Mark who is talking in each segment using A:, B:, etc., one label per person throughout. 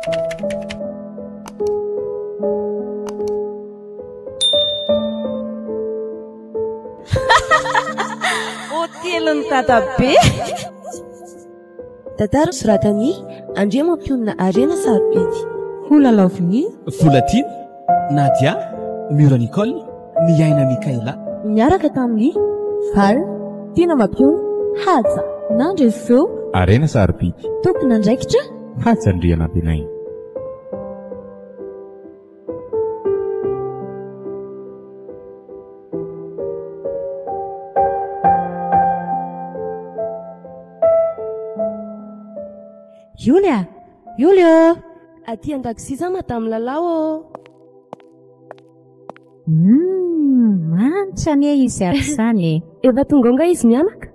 A: Hotelin'i Dadabe.
B: Tantara soratan'i Andriamampionona Harena Sarobidy.
C: Ho lalaovin'i.
D: Volatiana, Nadia, Mura Nicole, Miaina Mickaela.
B: Niaraka tamin'i Val, Tiana Mampionona, Haja. Nandre feo.
E: Harena Sarobidy.
B: Tompon'andraikitra.
E: Haja Andrianantenaina.
F: Yoly a! Yoly ô!
B: Aty an-dakozia za madame Lalao ô!
F: Humm! Manitra anie izy aby izany e!
B: Efa tonga ao nga izy mianaka?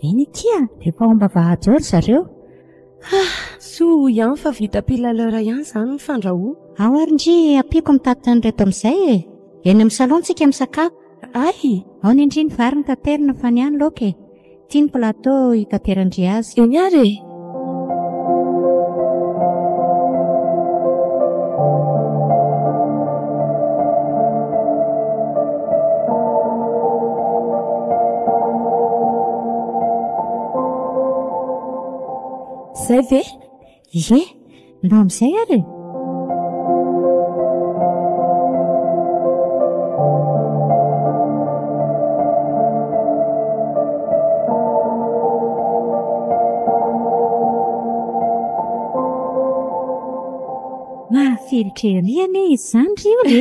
F: Eny akia, dia efa ao am-bavahady ao ry zareo.
B: Ah! Soa ihany fa vita pile à l'heure ihany izany ny fandrahoana.
F: Ao ary ndry ampiako mitatitra an'ireto amin'izay e! Eny amin'ny salon tsika misakafo.
B: Ay!
F: Ao ny ndry ny vary no taterina fa ny ahy ny laoka e! Ity ny plateau hitateran-dry azy.
B: Eny ary e! Zay ve?
F: Ie, ndao amin'izay ary e! Mahafilotra ery anie izany ry Oly e!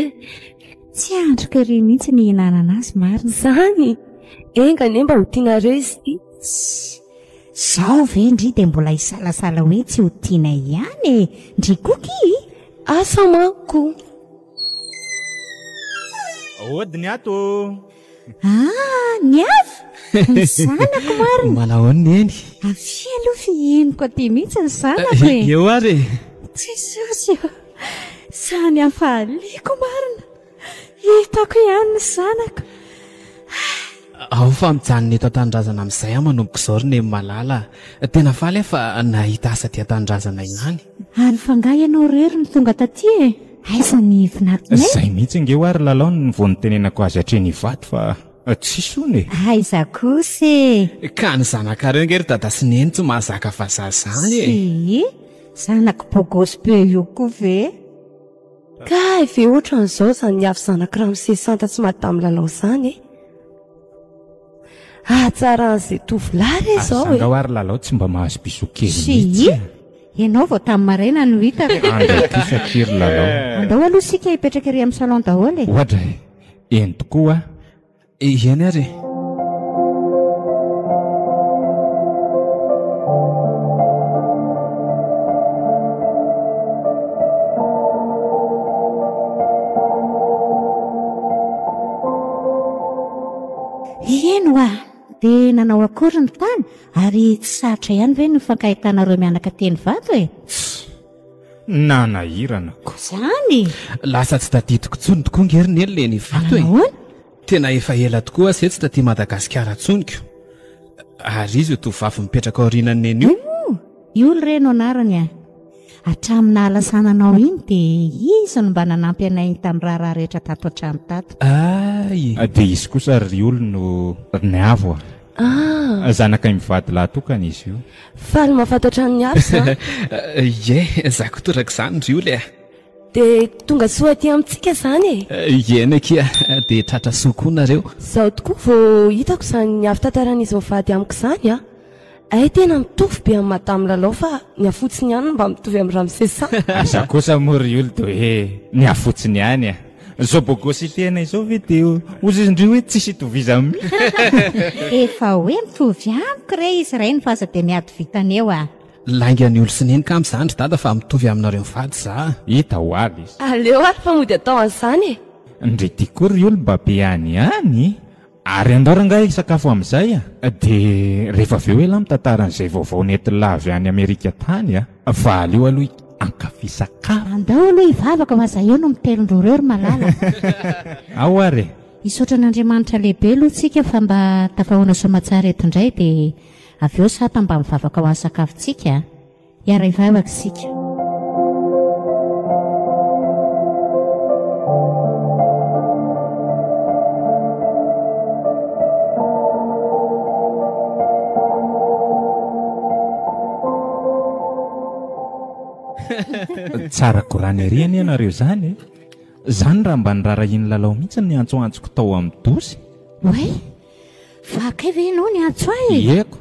F: Tsy andriko ery mihitsy ny hihinanana azy marina.
B: Izany! Enga anie mba ho tianareo izy ity.
F: Tssy! Zao ve ndry dia mbola hisalasala hoe tsy ho tianay ihany e! Ndry koky?
B: Asa manko.
E: Ody ny ato ô!
F: Ah, ny avy! Ny zanako marina!
D: Manahoana neny?
F: Avia aloha fihiniko aty mihitsy ny zanako e!
D: Eo ary e!
F: Jesosy ô! Izany hafaliako marina! Hitako ihany ny zanako.
D: Ao fa mijanona eto an-tanindrazana amin'izay aho manomboka izao ry Neny malala a. Tena faly aho fa nahita asa aty an-tanindrazana ihany.
F: Ary fa angaha ianao irery no tonga taty e? Aiza ny vinantonay?
E: Izay mihitsy ange hoa ry Lalao no vao nitenenako azy hatreny Ivato fa tsisy hono e.
F: Aiza kosa e?
D: Ka ny zanakareo ange ry Dada sy Neny tsy mahazaka vazaha izany e.
F: Tsia, zanako beau gosse be io koa ve?
B: Kay ve ohatran'izao izany avy zanak'i ramose Santa sy madame Lalao izany e? Hahatsaran'izay tovolahy re izao e!
E: Asa angaha ary Lalao tsy mba mahazo bisou kely mihitsy e?
F: Ianao vao tamin'ny maraina no hitako.
E: Andao kosa akia ry Lalao.
F: Andao aloha isika hipetraka ery amin'ny salon daholo e!
E: Ohatra e! Eny tokoa a!
D: Eny ary e!
F: Eny hoa! Dia nanao akory ny tany ary tsy sarotra ihany ve ny nifankahitanareo mianaka teny Ivato e?
E: Tss! Nanahirana ko.
F: Zany?
D: Lasa tsy tadidiko intsony tokoa nge ry Neny le eny Ivato e!
F: Nahoana?
D: Tena efa ela tokoa aho zay tsy taty Madagasikara intsony ko! Ary iza io tovovavy mipetraka aorianan'i Neny io?
F: Io! Io ry re no anarany a! Hatramin'ny nahalasana anao iny dia izy no mba nanampy anay tamin'ny raharaha rehetra tato an-trano tato.
D: Ay!
E: Dia izy kosa ry Oly no Niavo a!
B: Ah!
E: Zanakay mivady lahy tokana izy io.
B: Faly mahafantatra an'i Niavo za.
D: Ie, za koa torak'izany ry Oly a!
B: Dia tonga soa aty amintsika izany e!
D: Eny akia, dia tratra soa koa nareo.
B: Izao tokoa vao hitako izany Niavo tantaran'izy mivady amiko izany a! Hay tena mitovy be amin'i Madame Lalao fa ny hafotsiny ihany no mba mitovy amin'i Ramose Sa.
E: Za kosa moa ry olo dia hoe ny hafotsiny ihany a! Zao bogositena izao ve dia hozizin-dry hoe tsisy itovizany mihitsy.
F: Efa hoe mitovy amiko re izy rainy fa aza dia miady vintana eo a!
D: Laingan'ny olo sy neny kamo zany ry dada fa mitovy aminareo mivady za.
E: Hita ho avy izy.
B: Aleo ary fa mody atao an'izany e!
E: Ndry ty koa ry olo mba be any ihany. Ary andao rangahy hisakafo amin'izay a! Dia rehefa avy eo elah mitantara an'izay vaovao nentin'lah avy any Amerika tany a! Fa aleo aloha hankafy sakafo.
F: Andao aloha hivavaka fa za eo no mitelin-drora eo ry malala a!
E: Ao ary e!
F: Hisaotra an'Andriamanitra lehibe aloha tsika fa mba tafahoana soamatsara eto indray dia avy eo sata mba mivavaka ho an'ny sakafontsika a! Hiara-hivavaka isika.
E: Tsara korana ery anie ianareo izany e. Izany raha mba nirarahian'i Lalao mihitsy ny antsoantsoko tao amin'ny dosy.
F: Oay! Fa kay ve ianao niantso ahy e?
E: Ieko.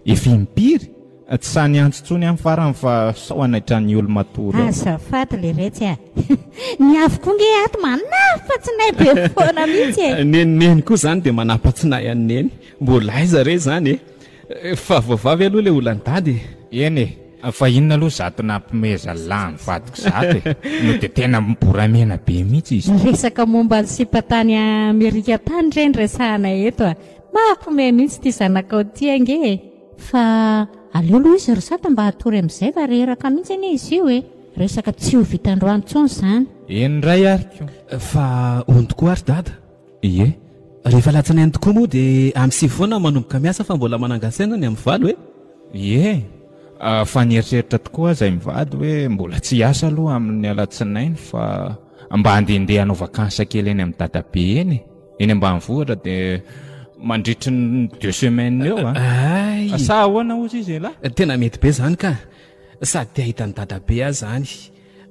E: Efa impiry? Tsy sahy niantso intsony aho farany fa sao hanaitra ny olo-matory ao.
F: Azafady leretsy a! Ny avy koa nge ato manapa-tsinay be foana mihitsy e!
D: Neny neny koa izany dia manapa-tsinay an'i Neny. Mbola aiza re izany e? Fa voavaha ve aloha ilay olan'i Dada e?
E: Eny e! Fa inona aloha zato nampimeza lahy ny vadiko zato e? No dia tena miboramena be mihitsy izy ity.
F: Resaka momba ny sipa tany Amerika tany re no resahana eto a! Mampiomehy mihitsy ity zanakao ity ange e! Fa aleo aloha izy ry Sata mba hatory amin'izay fa reraka mihitsy anie izy io e! Resaka tsy ho vita androany intsony izany.
E: Eny indray ary ko.
D: Fa hono tokoa ary Dada?
E: Ie.
D: Rehefa alatsinainy tokoa moa dia amin'ny sivy foana manomboka miasa fa mbola manangan-tsaina ny amin'ny valo e!
E: Ie. Fa nieritreritra tokoa aho izay mivady hoe mbola tsy hiasa aloha amin'ny alatsinainy fa mba handehandeha hanao vacances kely eny amin'ny dadabe eny e! Eny ambanivohitra dia mandritry ny deux semaines eo a.
D: Ay!
E: Sa ahoana hozy izy elah?
D: Tena mety be zany ka! Sady te hahita an'i dadabe aho zany.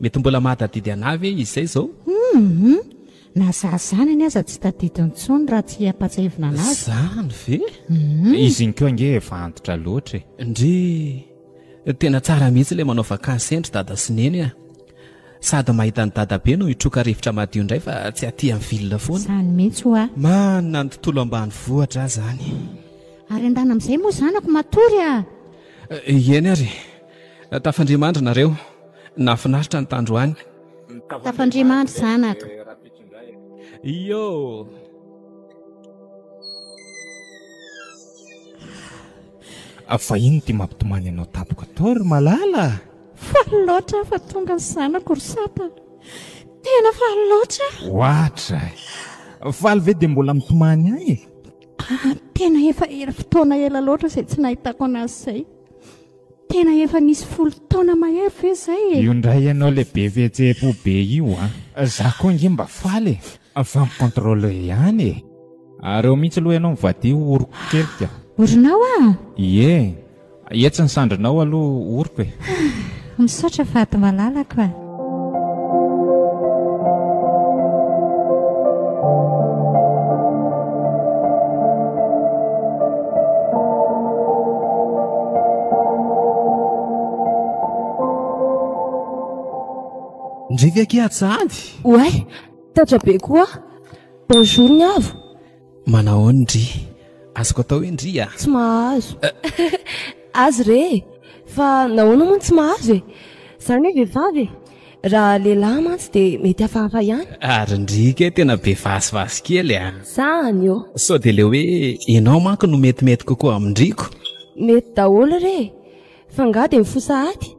D: Mety mbola mahatadidy anah ve izy zay zao?
F: Hum! Na za zanany aza tsy tadidiny intsony raha tsy ampatsiahivina anazy.
D: Zany ve?
F: Hum!
E: Izy iny koa ange efa antitra loatra e.
D: Ndrii! Tena tsara mihitsy ilay manao vakansy eny ry dada sy neny a! Sady mahita an'i dadabe no hitroka rivotra madio indray fa tsy aty amin'ny ville foana.
F: Izany mihitsy hoa.
D: Manana ny tontolo ambanivohitra aho izany.
F: Ary andana amin'izay moa zanako matory a!
D: Eny ary e! Tafandria-mandry nareo. Nahafinaritra ny tandroany.
F: Tafandria-mandry zanako.
D: Io!
E: Fa inona ity mampitomany anao tampoka tao ry Malala a?
F: Faly loatra aho fa tonga ny zanako ry Sata. Tena faly loatra aho.
E: Oatra e! Faly ve dia mbola mitomany ahy e?
F: Ah, tena efa ela fotoana ela loatra izay tsy nahitako anazy izay. Tena efa nisy folo taona mahery ve izay e?
E: Io indray ianao ilay be fihetseham-po be io an! Za koa ange mba faly e! Fa mi-contrôle ihany e! Ary eo mihitsy aloha ianao mivadia oroko kely ka.
F: Orinao ah!
E: Ie! Etsy ny sandrinao aloha oroko e!
F: Misaotra vady malalako a!
D: Ndry ve akia atsady?
B: Oay, taitra be koa aho. Bonjour ny avo.
D: Manahoana ndry? Azoko atao hoe ndry a?
B: Tsy mahazo. Azo re e! Fa nahoana moa no tsy mahazo e? Zany hoe vehivavy e! Raha lehilahy mantsy dia mety hafahafa ihany.
D: Ary ndry kay tena be vazivazy kely a!
B: Zany ô!
D: Sao dia le hoe ianao manko no metimety kokoa amin-driko?
B: Mety daholo re e! Fa angaha dia mifoha sahady?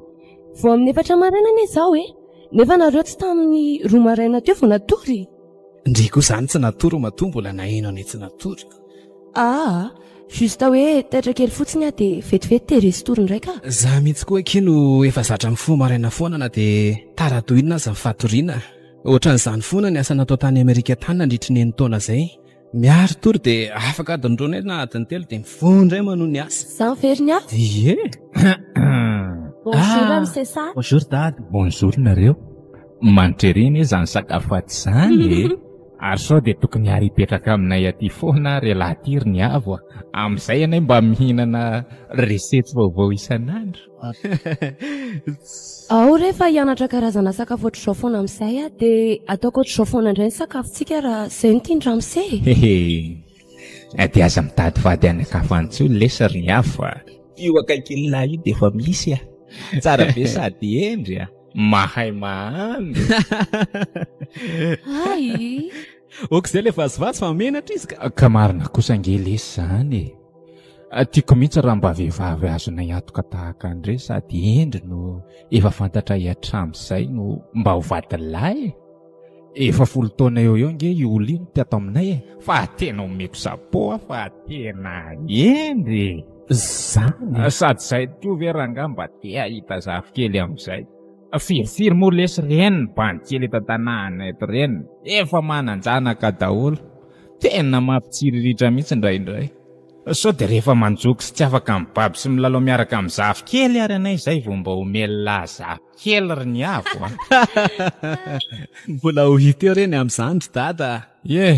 B: Vao amin'ny efatra maraina anie izao e! Nefa nareo tsy tamin'ny roa maraina teo vao natory?
D: Ndry koa zany tsy natory matoa mbola naheno anay tsy natory.
B: Aa, juste hoe taitra kely fotsiny aho dia vetivety dia resy tory indray ka.
D: Za mihitsy koa akia no efa zatra mifoha maraina foana na dia tara toy inona aza ny fatoriana. Ohatran'izany foana ny asa natao tany Amerika tany nandritry ny enin-taona izay. Miary tory dia afaka adiny roa na adiny telo dia mifoha indray manohy ny asa.
B: Zany ve ry ny ahy?
D: Ie.
B: Bonjour Ramose Sa.
D: Bonjour Dada.
E: Bonjour nareo. Manitra ery anie izany sakafo aty izany e! Ary sao dia tokony ary hipetraka aminay aty foana ary ialahy ity ry Niavo a! Amin'izay ianay mba mihinana recette vaovao isan'andro.
B: Ao re fa hianatra karazana sakafo ohatr'izao foana amin'izay aho dia ataoko ohatr'izao foana indray ny sakafontsika raha izay no tian-dry ramose e!
E: Hehe! Dia aza mitady vady any an-kafa any intsony lesy ry Niavo a! Io akaikin'ilay io dia efa misy a! Tsara be sady hendry a! Mahay mahandro.
B: Hay!
D: Ok zay le vazivazy fa menatra izy ka.
E: Ka marina kosa ange lesy zany e. Tiako mihitsy raha mba vehivavy azonay antoka tahaka an'ireny sady hendry no efa fantatray hatramin'izay no mba ho vadilahy e. Efa folo taona eo eo ange io olona io no teto aminay e. Fa tena omeko chapeau aho fa tena hendry e.
D: Zany e.
E: Sady zay toa ve rangaha mba te hahita zafikely amin'izay. Firifiry moa lesy reny ny bandy kely eto an-tanàna eto reny. Efa manan-janaka daholo. Tena mampitsiriritra mihitsy indraindray. Sao dia rehefa manjoky sy tsy afaka mibaby sy milalao miaraka amin'ny zafikely ary anay izay vao mba omen'lah zafikely ry Niavo a!
D: Mbola ho hita eo re ny amin'izany ry Dada a!
E: Ie!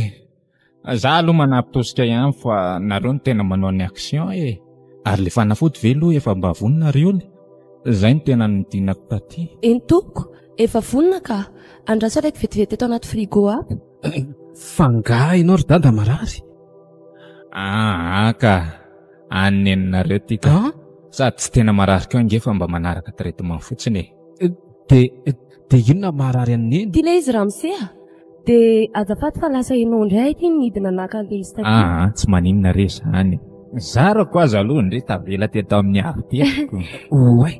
E: Za aloha manampy tosika ihany fa nareo no tena manao ny action e! Ary le fanafody ve aloha efa mba vonona ry oly? Zay no tena nidinako taty.
B: Eny tompoko, efa vonona ka! Andraso alaiko vetivety eto anaty frigo ato.
D: Fa nga ianao ry dada marary?
E: Aa ka! Any neninareo ty ka! Sady tsy tena marary koa ange fa mba manaraka traitement fotsiny e!
D: Dia dia inona maharary an'i neny?
B: Ty ilay izy ramose a! Dia azafady fa lasa ianao indray ity nidina naka an'ilay izy taty.
E: Aa tsy maninona re izany. Zarako aza aloha ndry tavela teto amin'ny avy teto.
D: Oay!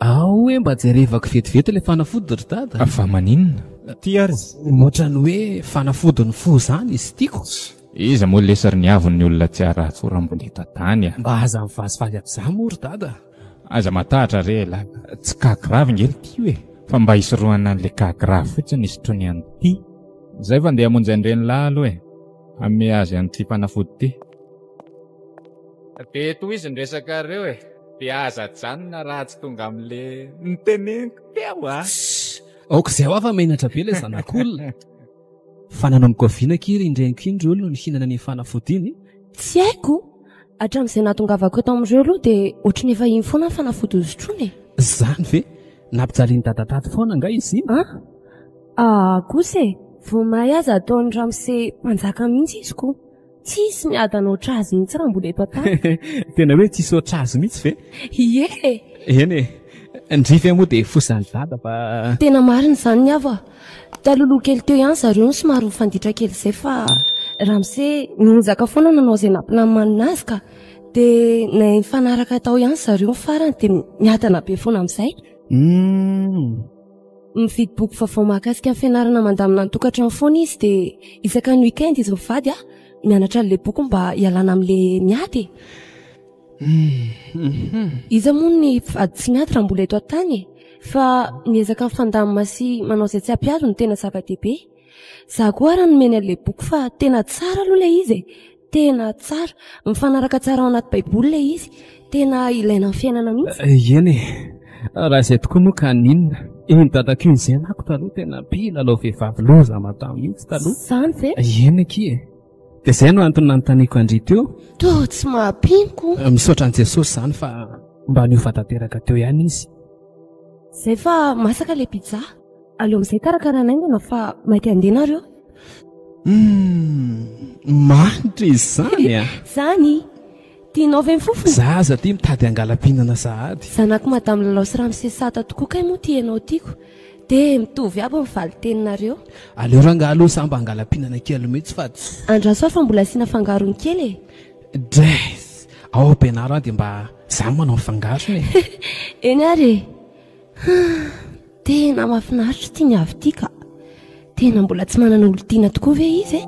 D: Ao hoe mba jerevako vetivety ilay fanafody ry dada.
E: Fa maninona? Ty ary.
D: Ohatran'ny hoe fanafodin'ny fo izany izy tiako.
E: Iza moa lesy ry niavo ny olona tsy haratsy raha mbola eto an-tany a.
D: Mba aza mivazivazy amin'izaho moa ry dada.
E: Aza matahotra re elah, tsy cas grave nge ity io e, fa mba hisorohana an'le cas grave fotsiny hisotroany an'ity. Zay fa ndeha hamonjy an-dreny lahy aloha e, hanome azy an'ity fanafody ity. Dia tohizo ny resakareo e, dia aza ajanona raha tsy tonga amin'le noteneniko teo a!
D: Tssy! Aoka izay hoa fa menatra be ilay zanak'olona. Fa nanomboka oviana akia ry indreniko iny ry olona no nihinana an'iny fanafody iny?
B: Tsy haiko! Hatramin'izay nahatongavako eto amin'ireo aloha dia ohatry ny efa iny foana ny fanafody nosotroina e!
D: Izany ve? Nampijalian'i Dada tato foana angaha izy iny?
B: An? Aa kosa e! Vao may aza ataon'i ramose mpanjaka mihitsy izy ko! Tsisy miadana ohatr'azy mihitsy raha mbola eto an-tany.
D: Tena hoe tsisy ohatr'azy mihitsy ve?
B: Ie e!
D: Eny e! Ndry ve moa dia fosan'i Dada fa.
B: Tena marina izany ny avo a! Talohaloha kely teo ihany zareo no somary nifanditra kely izay fa ramose niezaka foana nanao izay nampinamanina azy ka! Dia nahay nifanaraka tao ihany zareo ny farany dia miadana be foana amin'izay.
D: Humm.
B: Mividy boky vaovao mahakasika ny fianarana mandamina ny tokantrano foana izy dia isaka ny week-end izy mivady a, mianatra an'ilay boky mba hialana amin'ilay miady e. Iza moa ny mpivady tsy miady raha mbola eto an-tany e? Fa miezaka mifandamina sy manao izay tsy hampiady no tena zava-dehibe. Za koa ary nomeny an'ilay boky fa tena tsara aloha ilay izy e. Tena tsara. Mifanaraka tsara ao anaty baiboly ilay izy. Tena ilaina amin'ny fiainana mihitsy.
D: Eh, eny e. Raha izay tokoa moa ka n'inona. Iny dadako iny izay nako taloha tena mpilalao vehivavy loza aman-tany mihitsy taloha.
B: Izany ve?
D: Eny akia e. Dia izay no antony nanontaniako an-dry teo.
B: Toa tsy mahampino ko.
D: Eh, misaotra an'i Jesosy izany fa mba niova tanteraka teo ihany izy.
B: Izay fa masaka ilay pizza. Aleo amin'izay karakaraina haingana fa maika handeha nareo.
D: Humm, manitra izy izany a!
B: Izany! Tianao ve ny fofony?
D: Za aza aty mitady hangalam-pihinana sahady.
B: Zanak'i Madame Lalao sy Ramose Sata tokoa kay moa ity ianao tiako. Dia mitovy aby ny valin-teninareo.
D: Aleo rangahy aloha za mba hangalam-pihinana kely mihitsy fa tsy.
B: Andraso aho fa mbola asiana fangarony kely e!
D: Drais! Ao ampianaro aho dia mba za manao ny fangarony e!
B: Eny ary e! Tena mahafinaritra ity ny avy ity ka. Tena mbola tsy manana olon-tiana tokoa ve izy e?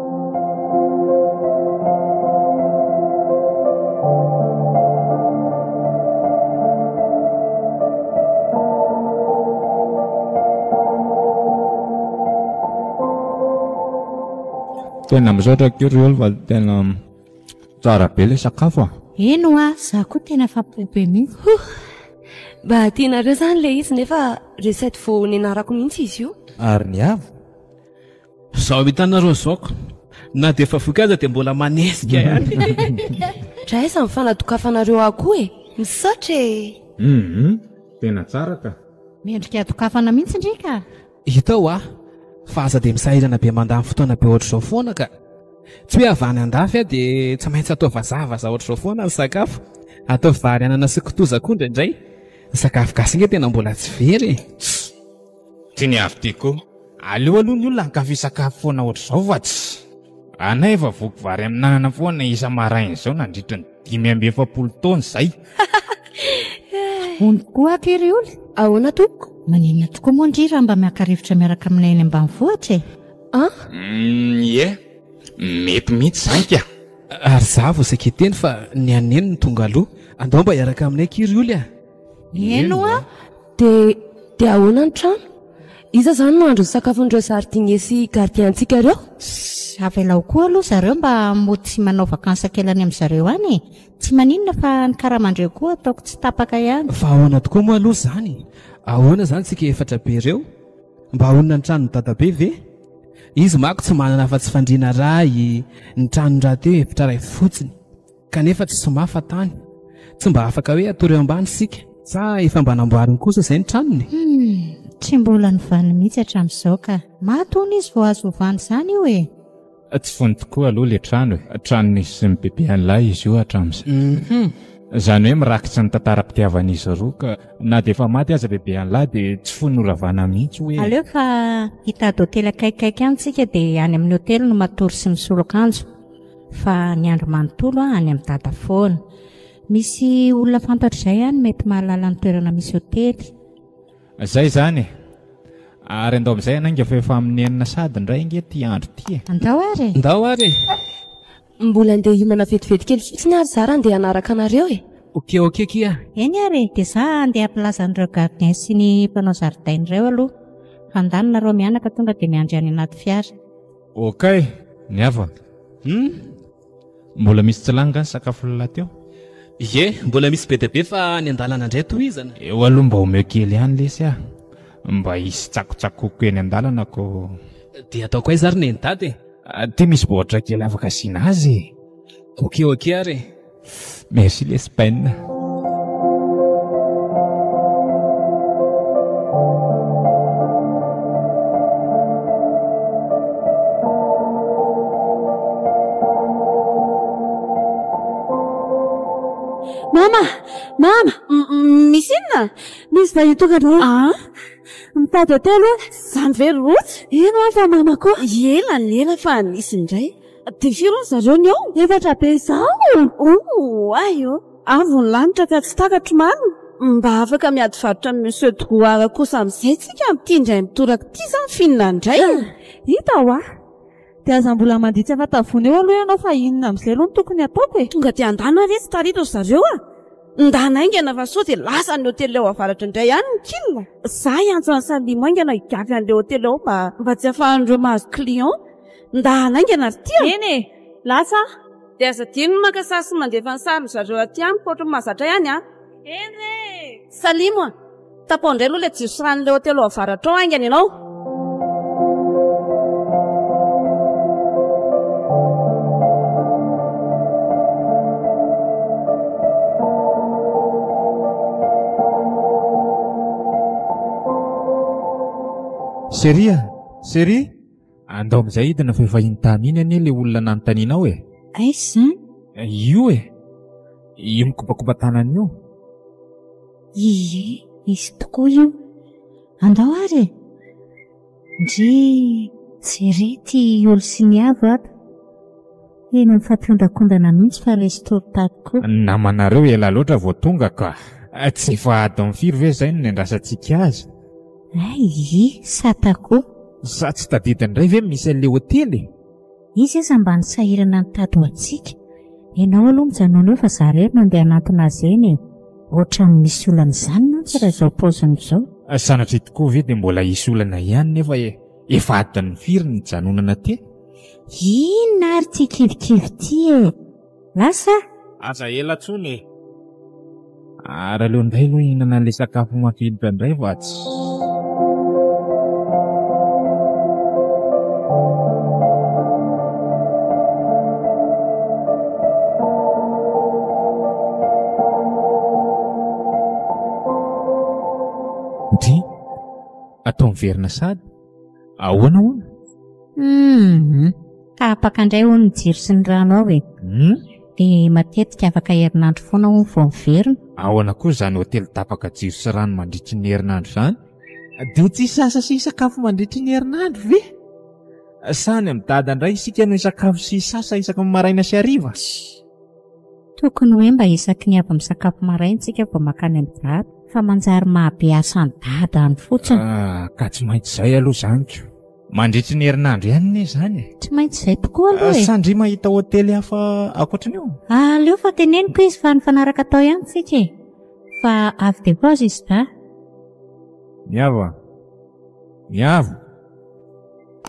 E: Tena misaotra akia ry olo fa tena tsara be ilay sakafo a.
F: Eny hoa, za koa tena afa-po be mihitsy.
B: Huh! Mba tianareo izany ilay izy nefa recette vao nianarako mihitsy izy io.
E: Ary ny avo?
D: Izao hitanareo izao ko, na dia efa voky aza dia mbola manesika ihany.
B: Draiza ny fanadokafanareo ahy koa e! Misaotra e!
E: Hum, tena tsara ka.
F: Mendrika dokafana mihitsy ndry ka.
D: Hita hoa, fa aza dia misahirana be mandany fotoana be ohatr'izao foana ka. Tsy hoe avy any andafy aho dia tsy maintsy atao vazavaza ohatr'izao foana ny sakafo. Ataovy vary anana sy kitoza koa indraindray. Ny sakafo gasy ange tena mbola tsy very e.
E: Tss! Ty ny avy ty koa. Aleo aloha ny olona hankafy sakafo foana ohatr'izao fa tsy. Anay efa voky vary amin'anana foana isa-maraina izao nandritra ny 45 taona izay.
F: Hono tokoa aky ry oly.
B: Ahoana tompoko?
F: Maninona tokoa moa ndry raha mba miaka rivotra miaraka aminay any ambanivohitra e?
B: An?
E: Ie, mety mihitsy izany ka.
D: Ary za vao saika hiteny fa ny an'i Neny no tonga aloha. Andao mba hiaraka aminay akia ry oly a!
F: Eny hoa!
B: Dia, dia ahoana ny trano? Iza izany no handro ny sakafon'ireo jardinier sy gardien-ntsika ireo?
F: Tssy, avelao koa aloha zareo mba mody sy manao vacances kely any amin-dry zareo any e! Tsy maninona fa ny karaman-dreo koa ataoko tsy tapaka ihany.
D: Fa ahoana tokoa moa aloha izany? Ahoana izany tsika efatra be ireo? Mba honina ny tranon'i dadabe ve? Izy manko tsy manana afa-tsy fandriana iray, ny tranony rahateo efitra iray fotsiny. Kanefa tsy somafa tany. Tsy mba afaka hoe hatory eo ambany isika. Sa efa mba namboariny kosa izay ny tranony?
F: Hum, tsy mbola novany mihitsy hatramin'izao ka. Maty hono izy vao azo ovana izany io e!
E: Tsy fony tokoa aloha ilay trano e. Tranon'izy sy ny bebe an'ilay izy io hatramin'izay.
D: Hum.
E: Izany hoe mirakitra ny tantaram-pitiavan'izy roa ka na dia efa maty aza bebe an'lahy dia tsy fony noravana mihitsy hoe.
F: Aleo fa hitady hotely akaikikaiky any tsika dia any amin'ny hotely no matory sy misolo akanjo. Fa ny andro manontolo aho any amin'i Dada foana. Misy olona fantatro izay any mety mahalala ny toerana misy hotely.
E: Izay izany e! Ary andao amin'izay hanainga fa efa amin'ny enina sahady indray ange ity andro ity e!
F: Andao ary e!
D: Ndao ary e!
B: Mbola andeha hihinana vetivety kely fotsiny ary za raha andeha hanaraka anareo e!
D: Ok ok kia!
F: Eny ary e! Dia za andeha hampilaza an'ireo gardien sy ny mpanao zaridaina ireo aloha. Fa ndany nareo mianaka tonga dia miandry any anaty fiara.
E: Ok, ny hafa.
D: Hum?
E: Mbola misy tsy lany nga ny sakafon'lah teo?
D: Ie, mbola misy be dia be fa ny an-dalana indray tohizana.
E: Eo aloha mba omeo kely ihany lesy ah. Mba hisy tsakotsakoko eny an-dalana ko.
D: Dia ataoko aiza ary neny dada e?
E: Ty misy baoritra kely afaka asiana azy e.
D: Ok ok ary e.
E: Merci lesy Ben.
A: Mama! Mama! Misy inona? Misy vahiny tonga androany. Ah! Mitady hotely hono. Izany ve ry Rojo? Eny hoa fa mama koa. Ela ny ela fa nisy indray. Dia firy hono zareo ny ao? Efatra be izao! Oay ô! Avo ny lanitra ka tsy takatro marina. Mba afaka miady varotra amin'i Monsieur Drouard kosa amin'izay tsika amin'ity indray mitoraka ity izany f'inona indray e? Hita hoa! Dia aza mbola mandihy tsy afa-tavony eo aloha ianao fa inona amin'izay aloha no tokony hataoko e? Tonga dia andana re tsy tarito ry zareo a! Ndana haingana fa sao dia lasa any hotely ao avaratra indray any ny kil. Za hiantso an'i Salimo haingana higafy an'ilay hotely ao mba mba tsy ahafahan'ireo mahazo client. Ndana haingana ry ty a! Eny e! Lasa aho. Dia aza adino ny maka sary sy mandefa ny sarin-dry zareo aty amiko ohatran'ny mahazatra ihany a! Eny re e! Salimo a! Tapao indray aloha ilay jiro sy ranon'ilay hotely ao avaratra ao haingana ianao.
E: Chérie a! Chérie! Andao amin'izay hidina fa efa iny tany iny anie ilay olona nanontanianao e!
F: Aiza izany?
E: Io e! Io mikobakoba tanana io.
F: Ie, izy tokoa io. Andao ary e! Ndry, jereo ity olo sy ny avo ato. Tena mifampihondakondana mihitsy fa resy tory tato koa.
E: Namanareo ela loatra vao tonga ka. Tsy efa adiny firy ve izay no niandrasantsika azy?
F: Hay, sata koa.
E: Sa tsy tadidiny indray ve misy an'ilay hotely e?
F: Izy aza mba nisahirana nitady ho antsika. Ianao aloha mijanona eo fa za irery no andeha hanantona azy eny e. Ohatran'ny misy olana izany mantsy raha izao paoziny izao.
E: Sanatria tokoa ve dia mbola hisy olana ihany nefa e. Efa adiny firy ny nijanonana teo?
F: Inona ary ity kivikivy ity e? Lasa aho.
E: Aza ela intsony e. Ary aleo indray aloha hihinana an'ilay sakafo mafilotra indray fa tsy. Ndry, atao miverina sady. Ahoana hono?
F: Hum, tapaka indray hono ny jiro sy ny rano ao e.
E: Hum?
F: Dia matetika afaka herinandro foana hono vao miverina.
E: Ahoana koa izany hotely tapaka jiro sy rano mandritry ny herinandro izany? Dia tsy hisasa sy hisakafo mandritry ny herinandro ve? Sa any amin'i Dada indray isika no hisakafo sy hisasa isaky ny maraina sy hariva?
F: Tokony hoe mba isaky ny avy misakafo maraina tsika vao makany amin'i Dada fa manjary mahabe asa an'i Dada any fotsiny.
E: Ah, ka tsy maintsy izay aloha izany ko. Mandritry ny herinandro ihany anie izany e.
F: Tsy maintsy izay tokoa aloha e.
E: Sa ndry mahita hotely hafa ankoatran'io?
F: Aleo fa teneniko izy fa nifanaraka tao ihany tsika e. Fa avy dia ho azo izy da.
E: Miava. Miavo.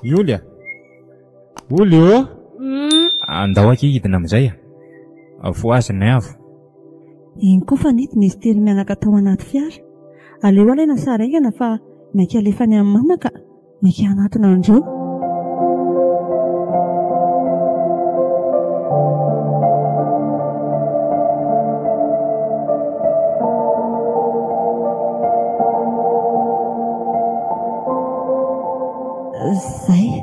E: Ioly a! Oly ô! Andao akia hidina amin'izay a! Fohazy ny avo.
A: Iny koa fa nidina izy telo mianaka tao anaty fiara. Aleo alaina sary haingana fa maika alefa any amin'i mama ka. Maika hanatona an'ireo. Zay.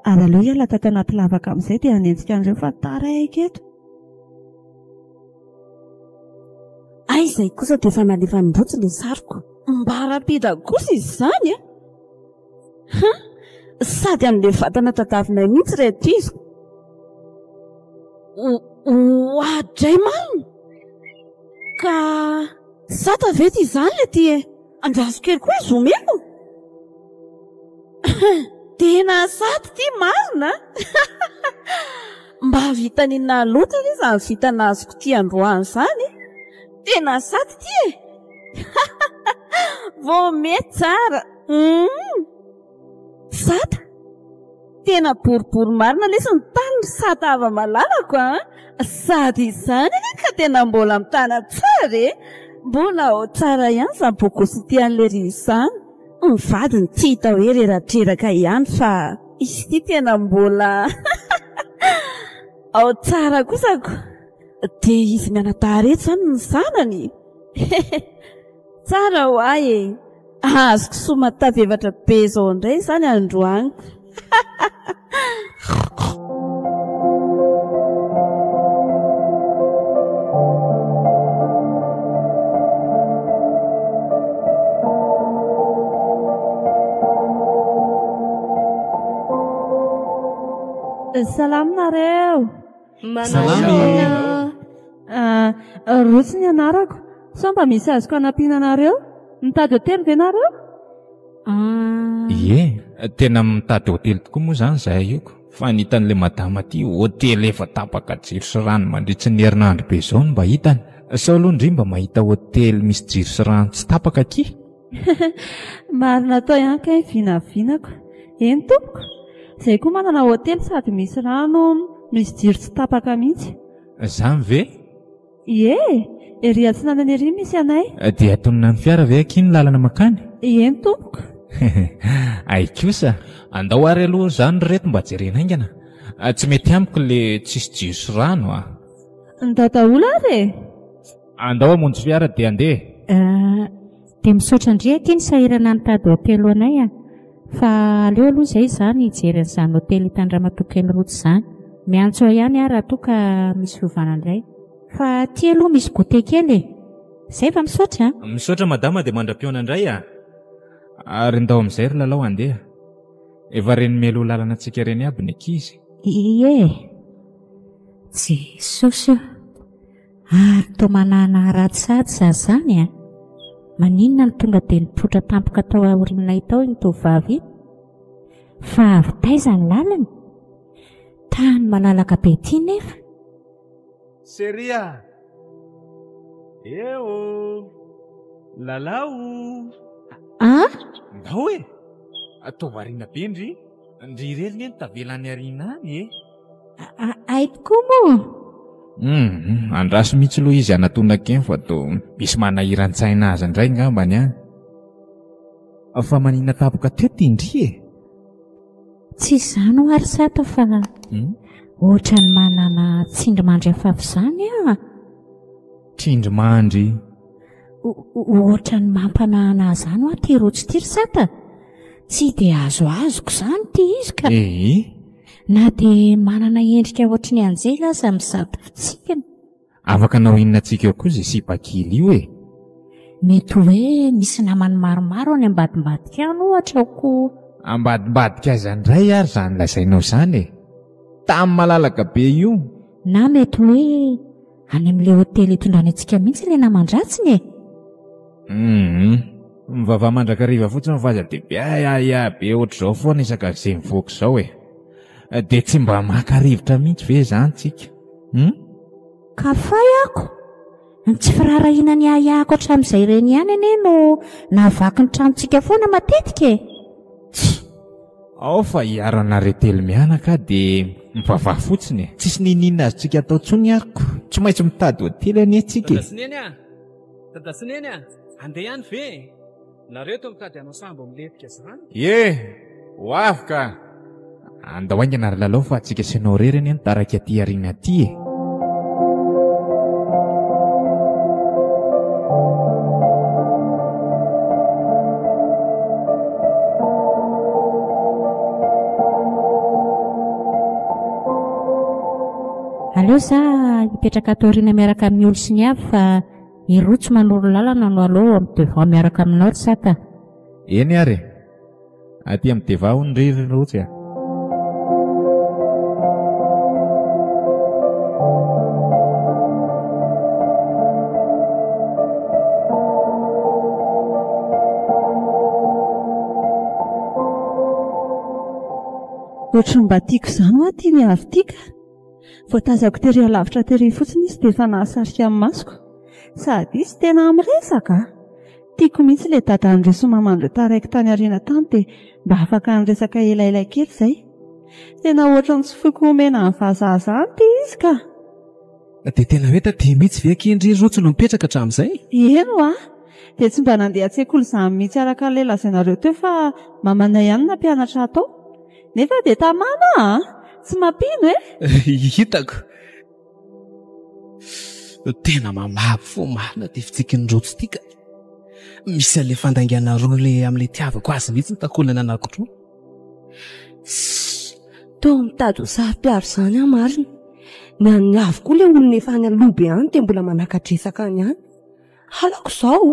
A: Ary aleo hiala tato anaty lavaka amin'izay dia hanenjika an'ireo fa taraiky eto. Hay izay kosa dia efa nalefan'i Rotsy ilay sariko. Mba rapida kosa izy izany a! Ha! Sady amin'ilay vatana tadavinay mihitsy ireto izy. Oadray marina! Ka sata ve ity izany le ty e? Andraso kely koa izy omeko. Tena saty ity marina a! Mba vitan'inona loatra ve izany vintana azoko ity androany izany e? Tena saty ity e! Vao mety tsara! Humm! Sata! Tena boribory marina lesy ny tany ry Sata hava-malalako a! Sady izany anie ka tena mbola mitana tsara e! Mbola ao tsara ihany izany bogosity an'i lery izany. Ny vadiny tsy hita hoe reratreraka ihany fa izy ity tena mbola ao tsara kosa ko! Dia izy mianadahy ireto izany ny zanany? Tsara ho ahy e! Azoko soa matavy efatra be izao indray izany androany.
C: Salama nareo.
D: Salama.
C: Ah, Rotsy ny anarako. Sao mba misy azoko hanampiana anareo? Mitady hotely ve nareo?
F: Ah.
E: Ie, tena mitady hotely tokoa moa izany izahay io ko. Fa ny hitan'ilay madama aty, hotely efa tapaka jiro sy rano mandritry ny herinandro be izao no mba hitany. Sao aloha ndry mba mahita hotely misy jiro sy rano tsy tapaka akia?
C: Marina atao ihany kay ny vinavinako. Eny tompoko, izay koa manana hotely sady misy rano misy jiro tsy tapaka mihitsy.
E: Izany ve?
C: Ie, ery atsinanana ery misy anay.
E: Dia atonina ny fiara ve akia ny lalana mankany?
C: Eny tompoko.
E: Hay kosa, andao ary aloha izany ry reto mba jerena haingana. Tsy mety amiko le tsisy jiro sy rano a.
C: Ndao daholo ary e!
E: Andao hamonjy fiara dia andeha e!
F: Eh, dia misaotra ndry akia ny sahirana nitady hotely ho anay a! Fa aleo aloha izay izaho hijery an'izany hotely hitan'i Ramatoa kely Rotsy izany. Miantso ahy ihany aho raha toa ka misy fiovana indray. Fa aty aloha misy goûter kely e! Izay fa misaotra a!
E: Misaotra madama dia mandra-pihaona indray a! Ary ndao amin'izay ry Lalao handeha. Efa reny mialoha lalana antsika ireny aby ny ankizy.
F: Ie! Jesosy ô! Ary toa manana ratsy sahady za zany a! Maninona no tonga dia nipoitra tampoka tao aorianay tao iny tovovavy iny? Fa avy taiza ny lalany? Tany malalaka be ity nefa?
G: Chérie a! Eh oh! Lalao!
F: A?
E: Ndao e! Atao variana be ndry! Ndry irery nge no tavela any aoriana any e!
F: Hay tokoa moa!
E: Hum, andraso mihitsy aloha izy hanatona keny fa toa misy manahiran-tsaina azy indray ngambany an! Fa manina tampoka teo ty ndry e!
F: Tsy izany ho'a ry Sata fa ohatran'ny manana tsindrimandry hafahafa izany aho.
E: Tsindrimandry?
F: Ohatran'ny mampanahana ahy izany ho'a ity rojo ity ry Sata. Tsy dia azoazoko izany ity izy ka.
E: Ee.
F: Na dia manana endrika ohatry ny anjely aza amin'izato fitsikiny.
E: Afaka hanao inona antsika eo koa izay sipa kely io e?
F: Mety hoe misy namany maromaro any ambadimbadika any ohatra ko.
E: Ambadimbadika aiza indray ary izany lazainao izany e? Tany malalaka be io.
F: Na mety hoe any amin'ilay hotely itondrany antsika mihitsy ilay naman-dratsiny e?
E: Hum, mivavaha mandrakariva fotsiny fa aza dia be ahiahy be ohatr'izao foana isaka izay mivoaka izao e. Dia tsy mba maka rivotra mihitsy ve izany tsika? Hum?
F: Ka fay ako! Ny tsy firaharahiana ny ahiahiko hatramin'izay ireny ihany anie no nahavaky ny tranontsika foana matetika e!
E: Ao fa hiaro anareo telo mianaka aho dia mivavaha fotsiny e. Tsisy n'inon'inona azontsika atao intsony ary ko. Tsy maintsy mitady hotely anie tsika e.
D: Dada sy Neny a! Dada sy Neny a! Andeha ihany ve e? Nareo toa mitady hanao sambo milentika izany?
E: Ie! Ho avy ka! Andao haingana ry Lalao fa tsika sy ianao irery anie no taraiky aty aoriana aty e!
F: Aleo za hipetraka ato aoriana miaraka amin'ny olo sy ny avy fa i Rotsy manoro lalana no aleo ao amin'ny devant miaraka aminao ry Sata.
E: Eny ary e! Aty amin'ny devant hono ry ry Rotsy a!
C: Ohatry ny mba tiako izany hoa ity miavy ity ka! Vao tazako tery alavitra tery fotsiny izy dia efa nahasarika ny masoko. Sady izy tena miresaka a! Tiako mihitsy ilay dadan'ireo sy maman'ireo taraiky tany aoriana tany dia mba afaka niresaka elaela kely izay. Tena ohatran'ny tsy foiko homena ny vazaha izany ity izy ka!
D: Dia tena hoe taty mihitsy ve akia ndry Rotsy no mipetraka hatramin'izay?
C: Eny hoa! Dia tsy mba nandeha an-tsekoly izany mihitsy araka ilay lazainareo teo fa mamanay ihany no nampianatra ahy tao. Nefa dia tamana a! Tsy mampino e!
D: Hitako. Tena mamabo fo marina ity fitsikin'i Rojo ity ka. Misy an'ilay fandaingana roa ilay amin'ilay itiavako azy mihitsy ny takolana anankiroa.
B: Sss! Toa mitady ho saro-piaro izany aho marina. Ny an'ny avo koa ilay olona efa any aloha be any dia mbola manaka-dresaka any ihany. Halako izao.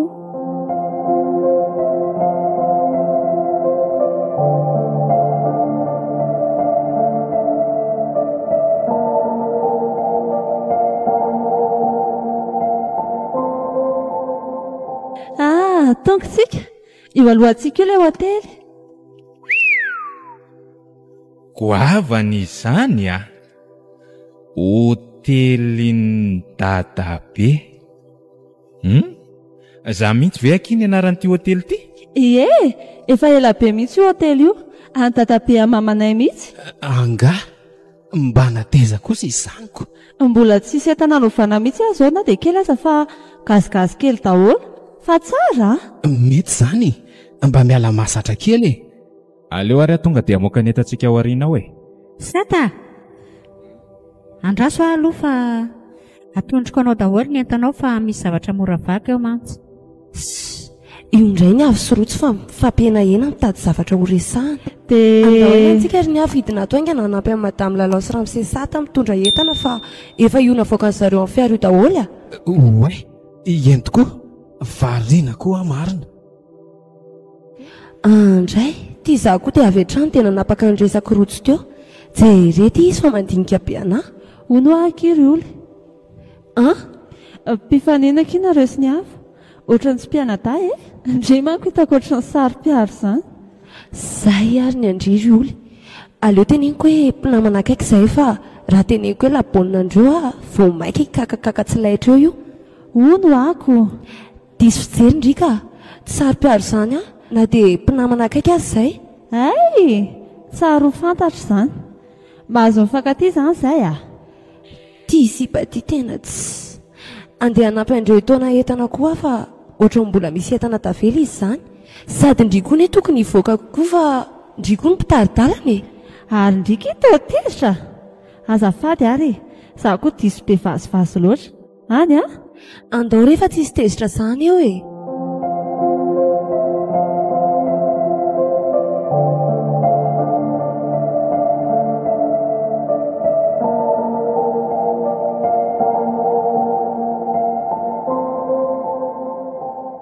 C: Ah, tonga tsika. Io alohantsika io ilay hotely.
E: Goavana izany a! Hotelin'i Dadabe. Hum? Za mihitsy ve akia ny anaran'ity hotely ity?
C: Ie, efa ela be mihitsy io hotely io. An'i Dadabe an'i mamanay mihitsy.
D: Angaha mba nateza kosa izany ko?
C: Mbola tsisy entana novana mihitsy aho izao na dia kely aza fa gasigasy kely daholo. Fa tsara a!
D: Mety izany e! Mba miala masatra kely e!
E: Aleo ary aho tonga dia hamoaka ny entantsika ao aoriana ao e!
F: Sata a! Andraso aho aloha fa atondroko anao daholo ny entanao fa misy zavatra mora vaky ao mantsy.
B: Ssss! Io indray ny avo sy rotsy fa mifampihenahena mitady zavatra ho resahana.
C: Dia.
B: Andao haingana tsika ry ny avo hidina ato haingana hanampy an'i Madame Lalao sy Ramose Sata mitondra entana fa efa io navoakan-dry zareo amin'ny fiara io daholo a!
D: Oay! Eny tokoa! Variana koa aho marina.
B: Andray, ty izaho koa dia avy hatrany dia nanapaka ny resako rojo teo. Jereo ty izy fa mandinika be anah.
C: Hono hoa akia ry oly.
B: An?
C: Mpifanena akia nareo sy ny hafa. Ohatran'ny tsy mpianadahy e! Ndry manko hitako ohatran'ny saro-piaro izany.
B: Zay ary ny an-dry ry oly. Aleo teneniko hoe mpinamana akaiky izahay fa raha teneniko hoe la bonne an-dreo aho vao maika hikakakaka tsy laitra eo io.
C: Hono hoa ko.
B: Diso fijery ndry ka! Tsy saro-piaro izany aho na dia mpinamana akaiky aza izay.
C: Hay! Tsara ho fantatra izany. Mahazo mifankatia izany izay ah!
B: Ty sipa ty tena tsy. Andeha hanampy an-dreo hitaona entana koa aho fa ohatran'ny mbola misy entana tavela izy izany. Sady ndry koa anie tokony hivoaka koa fa ndry koa no mpitari-dalana e!
C: Ary ndry ki toa tezitra? Azafady ary e! Za koa diso be vazivazy loatra.
B: Any a! Andao re fa tsisy tezitra zany eo e!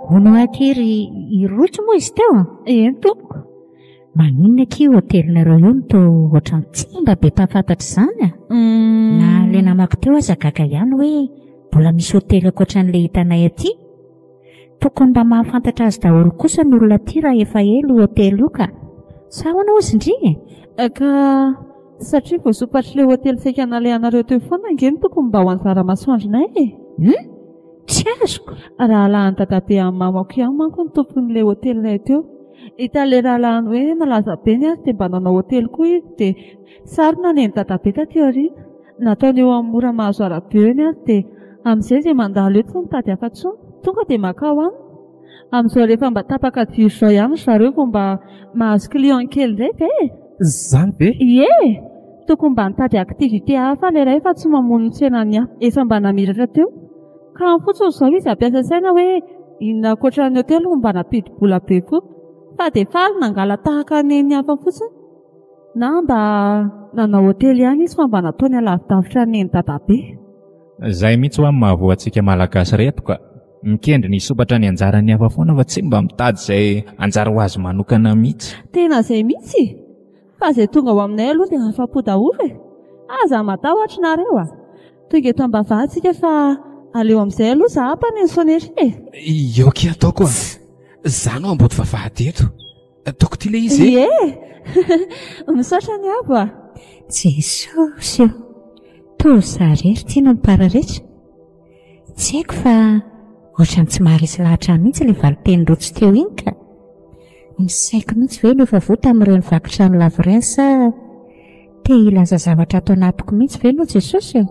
F: Hono akia ry i Rojo moa izy teo?
C: Eny tompoko.
F: Maninona akia io hotelinareo io no toa ohatran'ny tsy mba be mpahafantatra izany a? Na ilay namako teo aza gaga ihany hoe mbola misy hotely ankoatra an'ilay hitanay aty. Tokony mba mahafantatra azy daholo kosa ny olona aty raha efa ela io hotely io ka. Sa ahoana hozy ndry e?
C: Ka satria voasompatr'ilay hotely saika nalehanareo teo foana ange no tokony mba ho anjara masoandronay e!
F: Hum? Tsy azoko!
C: Rahalahin'i dadabe an'i mamako ihany manko no tompon'ilay hotelinay teo. Hitan'ilay rahalahiny hoe nalaza be ny azy dia mba nanao hotely koa izy dia sarona nen'i dadabe taty aoriana. Nataony eo amin'ny mora mahazo arabe eo ny azy dia amin'izay izay mandalo eo tsy mitady hafa intsony. Tonga dia makao aminy. Amin'izao rehefa mba tapaka jiro izao ihany ry zareo vao mba mahazo client kely indray ve e?
D: Izany ve?
C: Ie! Tokony mba nitady activité hafa ilay ray fa tsy mamono ny tsenan'ny hafa. Efa mba namiratra teo. Kamo fotsiny izao izy hampiasa saina hoe inona ankoatra ny hotely no mba nampidi-bola be koa. Fa dia faly nangala-tahaka ny hafa fotsiny. Na mba nanao hotely ihany izy fa mba nataony alavidavitra ny nen'i dadabe.
E: Zay mihitsy hoa ny mahavoa antsika Malagasy reto ka. Mikendry ny hisompatra ny anjaran'ny hafa foana fa tsy mba mitady izay anjara ho azy manokana mihitsy.
C: Tena zay mihitsy e! Fa zay tonga ao aminay aloha dia afa-po daholo e! Aza matahotra nareo a! Tonga eto am-bavaha tsika fa aleo amin'izay aloha za hampaneno sonnerie e!
D: Eo akia ataoko a! Za no ambody vavahady eto. Ataoko ity ilay izy e!
C: Ie! Misaotra ny avo a!
F: Jesosy ô! Toa za irery ity no mipararetra. Tsy haiko fa ohatran'ny tsy maharesy lahatra ahy mihitsy ilay valin-teny rotsy teo iny ka. Ny saiko mihitsy ve no efa voa tamin'ireny vaky trano lavo ireny sa te hilaza zavatra ato anatiko mihitsy ve aloha Jesosy ô?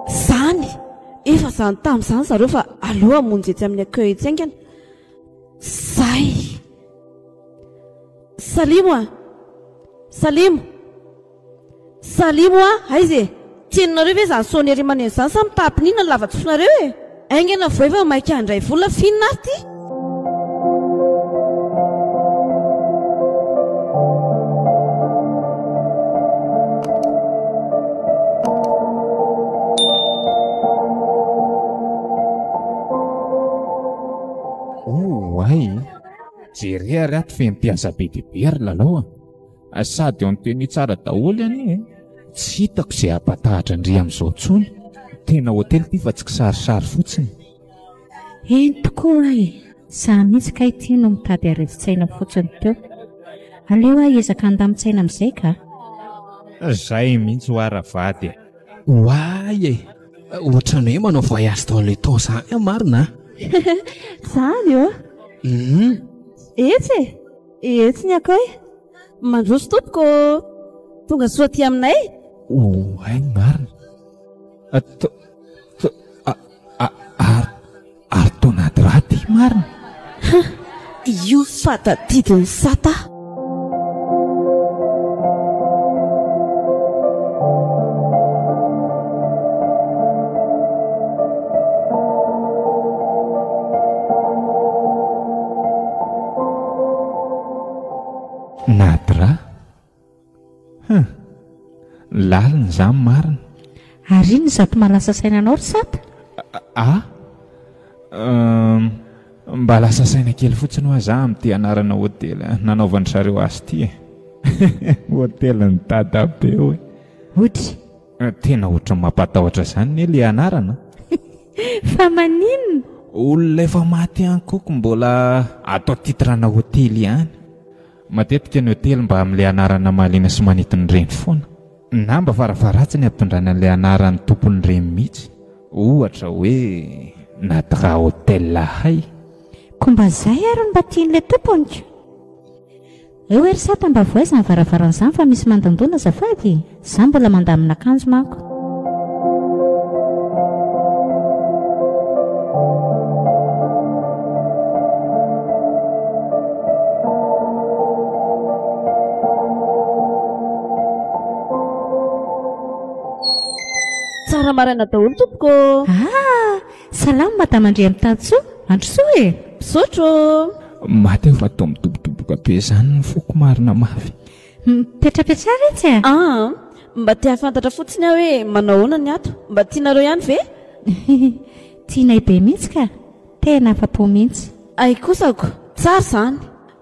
A: Zany! Efa zany tamin'izany zareo fa aleo hamonjy etsy amin'ny accueil etsy haingana. Zay! Salimo a! Salimo! Salimo a! Aiza e? Tsy henonareo ve izany sonnerie maneno izany sa mitapy n'inona ny lava-tsofinareo e? Haingana vao efa maika handray vola f'inona ary ity?
E: Oay! Jere ary ato feno mpiasa be dia be ry Lalao a! Sady en tenue tsara daholo anie e! Tsy hitako izay hampatahatra an-dry amin'izao intsony. Tena hotely ity fa tsy kisarisary fotsiny.
F: Eny tokoa e! Za mihitsy kay ity no mitady aretin-tsaina fotsiny teo. Aleo aho hiezaka handamin-tsaina amin'izay ka.
E: Zay mihitsy hoa ravady e!
D: Oay e! Ohatran'ny hoe manao voyage dans le temps zany aho marina a!
C: Zany ô!
D: Hum!
C: Etsy e! Etsy ny accueil.
A: Mandroso tompoko ô! Tonga soa aty aminay.
E: Oay marina! To, to, a, a, ary, ary to anaty rà ty marina.
A: Ha! Io fa tadidin'i Sata.
E: Anaty rà? Hum! Lalina izany marina.
F: Ary inona izato maha lasa saina anao ry Sata?
E: A! Hum! Mba lasa saina kely fotsiny hoa za amin'ity anarana hotely nanaovan-dry zareo azy ity e! Hotelin'i Dadabe hoe.
F: Odry!
E: Tena ohatran'ny mampatahotra izany anie ilay anarana.
F: Fa maninona?
E: Olona efa maty ihany koa ko mbola atao titre-na hotely ihany. Matetika ny hotely mba amin'ilay anarana mahaliana sy manintona ireny foana. Na mba farafaharatsiny ampitondrana an'ilay anaran'ny tompony ireny mihitsy. Ohatra hoe Nadra Hotel hay.
F: Ko mba zay ary no mba tian'ilay tompony ko. Eo ery sata mba voay izany varavarana izany fa misy mandondona azafady e! Za mbola mandamina akanjo manko.
A: Tsara maraina daholo tompoko ô!
F: Ah! Salama Madama Andriamitansoa, androsoa e!
A: Misaotra ô!
E: Maty aho fa toa midobodoboka be izany ny foko marina mafy.
F: Mipetrapetraha re tsy a!
A: Aa! Mba te hahafantatra fotsiny aho hoe manao ahoana ny ato? Mba tianareo ihany ve?
F: Tianay be mihitsy ka! Tena afa-po mihitsy.
A: Hay kosako! Tsara izany!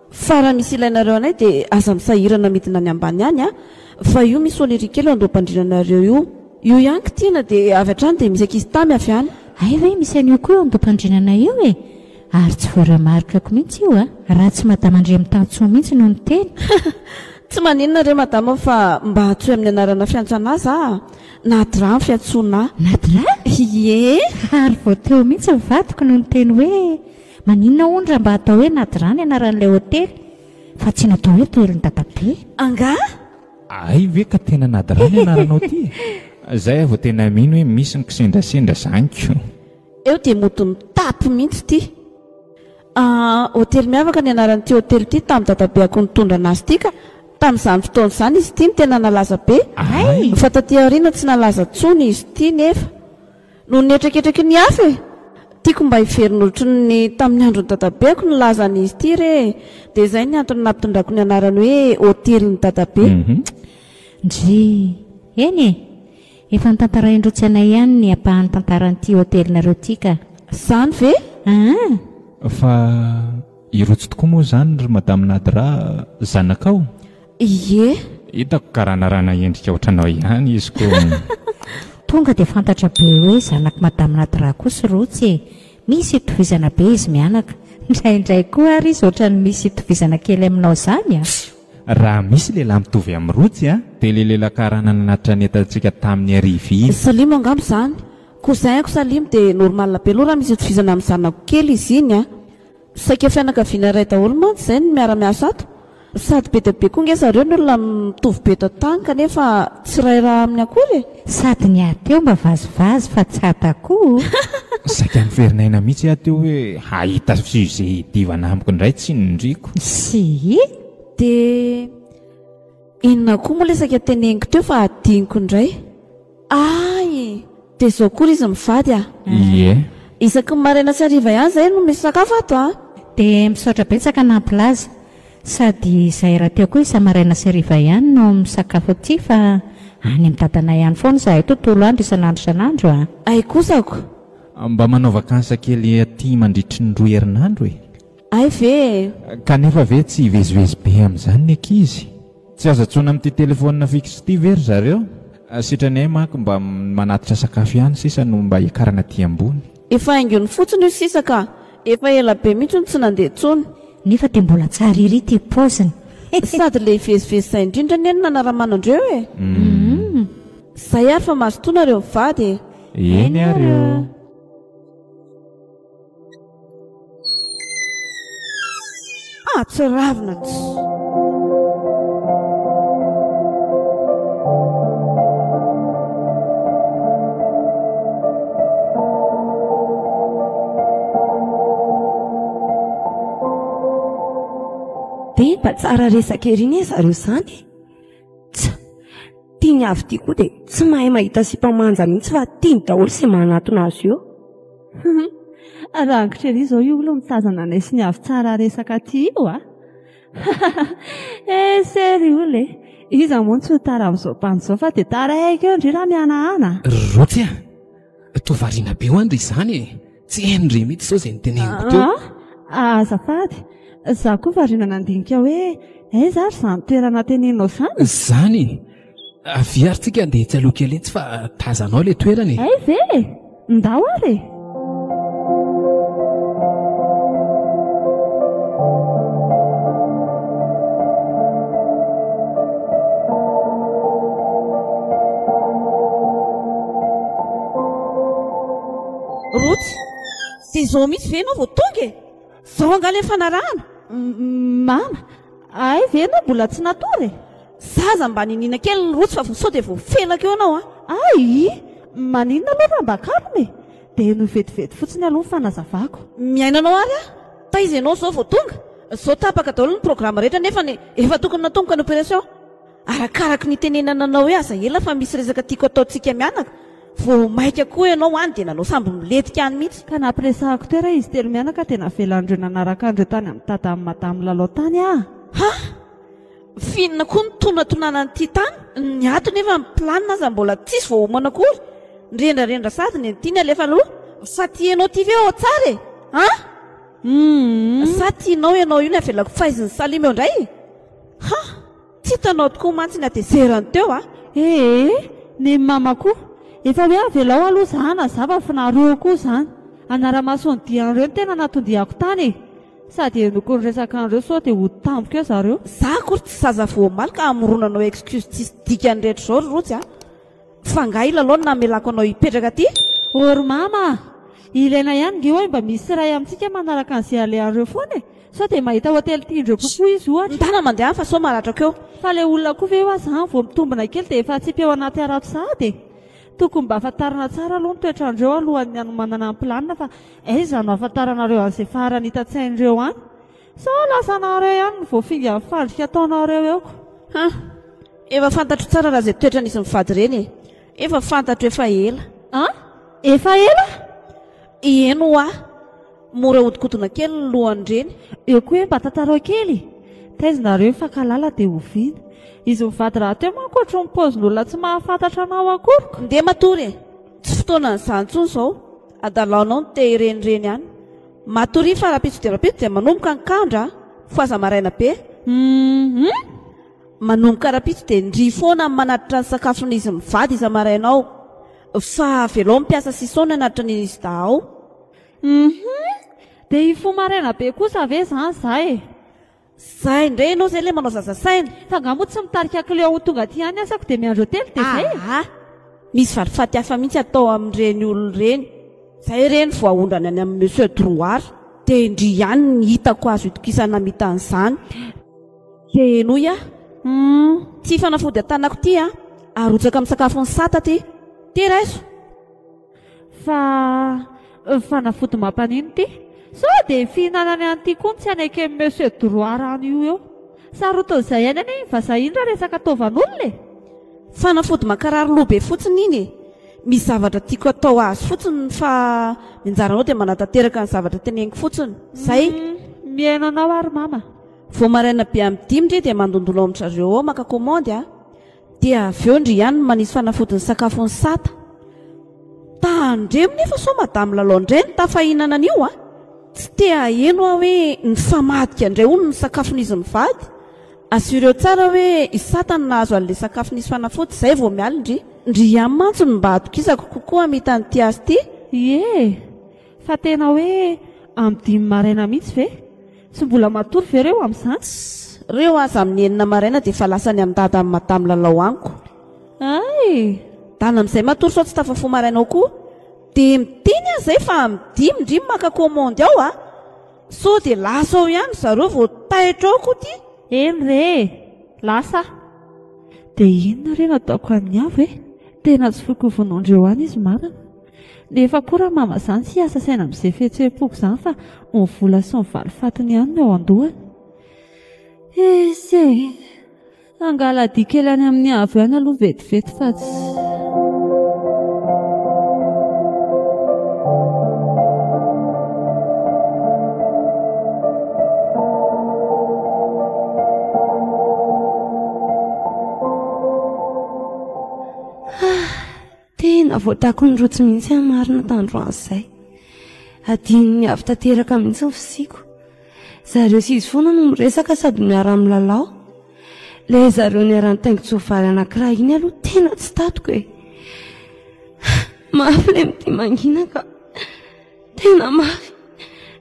A: Fa raha misy ilainareo anay dia aza misahirana midina any ambany any a! Fa io misy sonnerie kely eo andoham-pandrinanareo io. Io ihany kitihina dia avy hatrany dia misy ankizy tamy avy any.
F: Hay ve misy an'io koa eo andoham-pandrinana io e! Ary tsy voaremarque-ko mihitsy io a! Raha tsy Madama Andriamitansoa mihitsy no niteny.
A: Tsy maninona re Madama fa mba antsoy amin'ny anarana fiantsana ahy za a! Nadra ny fiantsoana ahy.
F: Nadra?
A: Ie!
F: Ary vao teo mihitsy ny vadiko no niteny hoe maninona hono raha mba atao hoe Nadra ny anaran'ilay hotely fa tsy natao hoe Toelin'i Dadabe.
A: Angaha?
E: Hay ve ka tena Nadra ny anaranao ity e! Zay aho vao tena mino hoe misy ny kisendrasendra zany ko!
A: Eo dia mody mitapy mihitsy ity. Ah, hotely miavaka ny anaran'ity hotely ity tamin'ny dadabeako nitondra an'azy ity ka. Tamin'izany fotoana izany izy ity no tena nalaza be.
E: Hay!
A: Fa taty aoriana tsy nalaza intsony izy ity nefa. Noho ny hetraketraky ny hafa e! Tiako mba hiverina ohatry ny tamin'ny andron'ny dadabeako ny lazan'izy ity re e! Dia izay ny antony nampitondrako ny anarany hoe hotelin'i dadabe.
F: Ndry! Eny e! Efa notantarain-dRotsy anay ihany ny ampahan'ny tantaran'ity hotelinareo ity ka.
A: Izany ve?
F: Aa!
E: Fa i Rotsy tokoa moa izany ry Madame Nadra zanakao?
A: Ie.
E: Hitako karanarana endrika ohatranao ihany izy ko.
F: Tonga dia fantatra be hoe zanak'i Madame Nadra kosa i Rotsy e! Misy itovizana be izy mianaka. Indraindray koa ary izy ohatran'ny misy itovizana kely aminao izany a!
E: Raha misy lehilahy mitovy amin'i Rotsy a, dia ilay lehilahy karana nanatitra ny entantsika tamin'ny arivo iny.
A: Salimo angamba izany. Cousin-ko Salimo dia normal be aloha raha misy itovizana amin'ny zanako kely izy iny a. Saika fianakaviana iray daholo mantsy izay no miara-miasa ato. Sady be dia be koa nge zareo ny olona mitovy be eto an-tany kanefa tsy iray raha aminy akory e.
F: Sady ny ahy teo mba vazivazy fa tsy hata koa o.
E: Saika niferinaina mihitsy aho teo hoe hahita sujet hidivana amiko indray tsy nindriko.
F: Sy.
A: Dia inona koa moa ilay saika teneniko teo fa adinoko indray. Ay! Dia izao koa ry izy mivady a!
E: Ie.
A: Isaky ny maraina sy hariva ihany izay no misy sakafo ato a!
F: Dia misaotra betsaka nampilaza. Sady izahay rahateo koa isa-maraina sy hariva ihany no misakafo aty fa any amin'i dadanay any foana izahay tontolo andro isan'andro isan'andro a!
A: Hay kosako!
E: Mba manao vacances kely aty mandritry ny roa herinandro e!
A: Hay ve e!
E: Kanefa ve tsy hivezivezy be amin'izany ny ankizy? Tsy azo antsoina amin'ity telefaonina fixe ity ve ry zareo? Sitrany ahy manko mba manatitra sakafo ihany sisa no mba hiakarana aty ambony.
A: Efa haingony fotsiny io sisa ka! Efa ela be mihitsy no tsy nandeha intsony.
F: Nefa dia mbola tsara ery ity paoziny.
A: Sady le hivezivezy zay indrindra anie no nanaramana andreo e! Zay ary fa mazotoa nareo mivady e!
E: Eny ary ô!
A: Ah, tsy ravina tsy.
B: Dia mba tsara resaka ery anie zareo izany e! Tsa! Tiany avy ity koa dia tsy mahay mahita sipa manja mihitsy fa tiany daholo izay manatona azy eo.
C: Rangitra ery izao io olona mitazana anay sy ny avy tsara resaka aty io a! Eh sery olona e! Iza moa no tsy ho tara amin'izao bandy izao fa dia taraiky eo ndry raha mihanahana
D: a! Rotsy a! Toa variana be ho an-dry izany e! Tsy henon-dry mihitsy izao izay noteneniko teo.
C: Ah, azafady. Izaho koa variana nandinika hoe aiza ary izany toerana teneninao izany?
D: Izany e! Avia ary tsika andeha etsy aloha kely etsy fa tazanao ilay toerana e!
C: Aiza e! Ndao ary e!
A: Rotsy, dia izao mihitsy ve ianao vao tonga e? Izao angaha ilay fanarahana?
C: Mama, hay ve ianao mbola tsy natory e?
A: Zaza mba niniana kely ny rotsy fa sao dia voafelaka eo ianao a!
C: Hay! Maninona aloha raha mba calme e? Dia henoy vetivety fotsiny aloha ny fanazavako.
A: Mihaino anao ary aho. Taiza ianao izao vao tonga? Izao tapaka daholo ny programa rehetra nefa efa tokony natomboka ny opération. Arakaraky ny itenenana anao hoe aza ela fa misy resaka tiako ataontsika mianaka. Vao maika koa ianao any dia nanao sambo milentika any mihitsy.
C: Ka nampiresahako teo raha izy telomianaka dia navelan'ireo nanaraka an'ireo tany amin'ny dadame madame lalao tany aho.
A: Ha! F'inona koa ny tonatonana an'ity tany? Ny ato nefa ny planina aza mbola tsisy voaomana akory. Ny rendrarendra sady ny an'ity ny alefa aloha. Sa tianao ity ve ao tsara e? An? Sa tianao ianao io ny avelako faizin'i Salim eo indray? Ha! Tsy hitanao tokoa mantsy ny hatezerany teo a!
C: Ee, ny mama koa. Efa hoe avelao aloha za hanazava fa nareo koa zany. Hanara-maso ny dian'ireo no tena natondiako tany e! Sady henoko ny resaka an'ireo sao dia ho tampoka eo zareo.
A: Za akory tsy zaza vao omaly ka hamoronanao excuse tsisy dikany rehetra izao ry Rotsy a! Fa angaha i Lalao no namelako anao hipetraka aty?
C: Ô ry mama a! Ilaina ihany nge hoe mba misy iray amintsika manaraka an'izay alehan'ireo foana e! Sao dia mahita hotely tian-dreo kokoa izy ohatra.
A: Ndana mandeha any fa sao maratra eo.
C: Fa ilay olona koa ve hoa zany vao mitombina kely dia efa atsipy ao anaty harato sahady e! Tokony mba fantarina tsara aloha ny toetran-dreo alohan'ny hanomanana ny planina fa aiza no ahafantaranareo an'izay faharanitan-tsain'ireo any? Sao lasa nareo ihany no voafingan'ny fandrika ataonareo eo ko!
A: Han! Efa fantatro tsara raha izay toetran'izy mivady ireny e! Efa fantatro efa ela.
C: An! Efa ela?
A: Eny hoa! Mora ahodikodina kely ny lohan'ireny.
C: Eo koa hoe mba tantarao kely e! Taiza nareo mifankahalala dia oviana? Izy mivady rahateo manko ohatry ny paozin'olona tsy mahafantatra anao akory ko!
A: Ndeha matory e! Tsy fotoanan'izany intsony izao. Adalaonao ny te hirenireny any. Matoria fa rahampitso dia rahampitso dia manomboka ny kandra a! Fohaza maraina be.
C: Hum!
A: Manomboka rahampitso dia ndry foana ny manatitra ny sakafon'izy mivady isa-maraina ao. Fa avelao ny mpiasa sy saona hanatitra ny izy da ao.
C: Hum! Dia hifoha maraina be kosa ve izany za e?
A: Zay indray ianao zay ilay manao zaza saina.
C: Fa angaha moa tsy mitarika client ho tonga aty ihany asako dia miandry hotely dia zay e?
A: Aa! Misy valifaty hafa mihitsy atao amin'ireny olona ireny. Zay ireny voaondrany any amin'i Monsieur Drouard. Dia ndry ihany ny hitako azo itokisana hamita an'izany. Dia henoy aho.
C: Hum!
A: Ity fanafody an-tanako ity an, arotsaka amin'ny sakafon'i Sata ity. Ity raiso.
C: Fa fanafody mampanino ity? Sao dia fihinanany an'ity koa no tsy haneken'i Monsieur Droit rano io eo. Sarotin'izay ihany anie iny vazaha iny raha resaka taovan'olona e!
A: Fanafody mankarary loha be fotsiny iny e! Misy zavatra tiako atao azy fotsiny fa ny anjaranao dia manatanteraka ny zavatra teneniko fotsiny. Zay.
C: Mihaino anao ary mama.
A: Vao maraina be amin'ny dimy ndry dia mandondona ao amin-dry zareo ao maka commande a! Dia avy eo ndry ihany no manisy fanafody ny sakafon'i Sata. Tandremo nefa sao madame Lalao indray no tafahinana an'io a! Tsy te haheno aho hoe nifamadika indray hono ny sakafon'izy mivady. Assureo tsara hoe i Sata no nahazo an'ilay sakafo nisy fanafody izay vao miala ndry. Ndry ihany mantsy no mba atokisako kokoa hamita an'ity azy ity.
C: Ie! Fa tena hoe amin'ny dimy maraina mihitsy ve? Tsy mbola matory ve reo amin'izany?
A: Tss! Reo aza amin'ny enina maraina dia efa lasa any amin'i dada amin'i madame Lalao amiko.
C: Hay!
A: Dana amin'izay matory sao tsy tafafoha maraina ao koa. Dia miteny aho izay fa amin'ny dimy ndry maka commande ao a! Sao dia lasa ao ihany zareo vao taitra ao koa ty.
C: Eny re e! Lasa aho. Dia inona re no ataoko an'i Avo e? Tena tsy foiko ho vonoin-dreo any izy marina. Nefa koa raha mama izany tsy hiasa saina amin'izay fihetseham-poko izany fa ny vola sy ny valifatiny ihany no ao an-dohany. Esy e! Hangala-dia kely any amin'ny avo ihany aloha vetivety fa tsy.
B: Tena voatakon'ny rotsy mihitsy aho marina tandroany izay. Adinony avy tanteraka mihitsy ny fisiako. Zareo sy izy foana no miresaka sady miara-milalao. Ilay zareo niara-nitaingin-tsoavaly anankiray iny aloha tena tsy tatiko e. Mafy ilay mitia mangina ka. Tena mafy.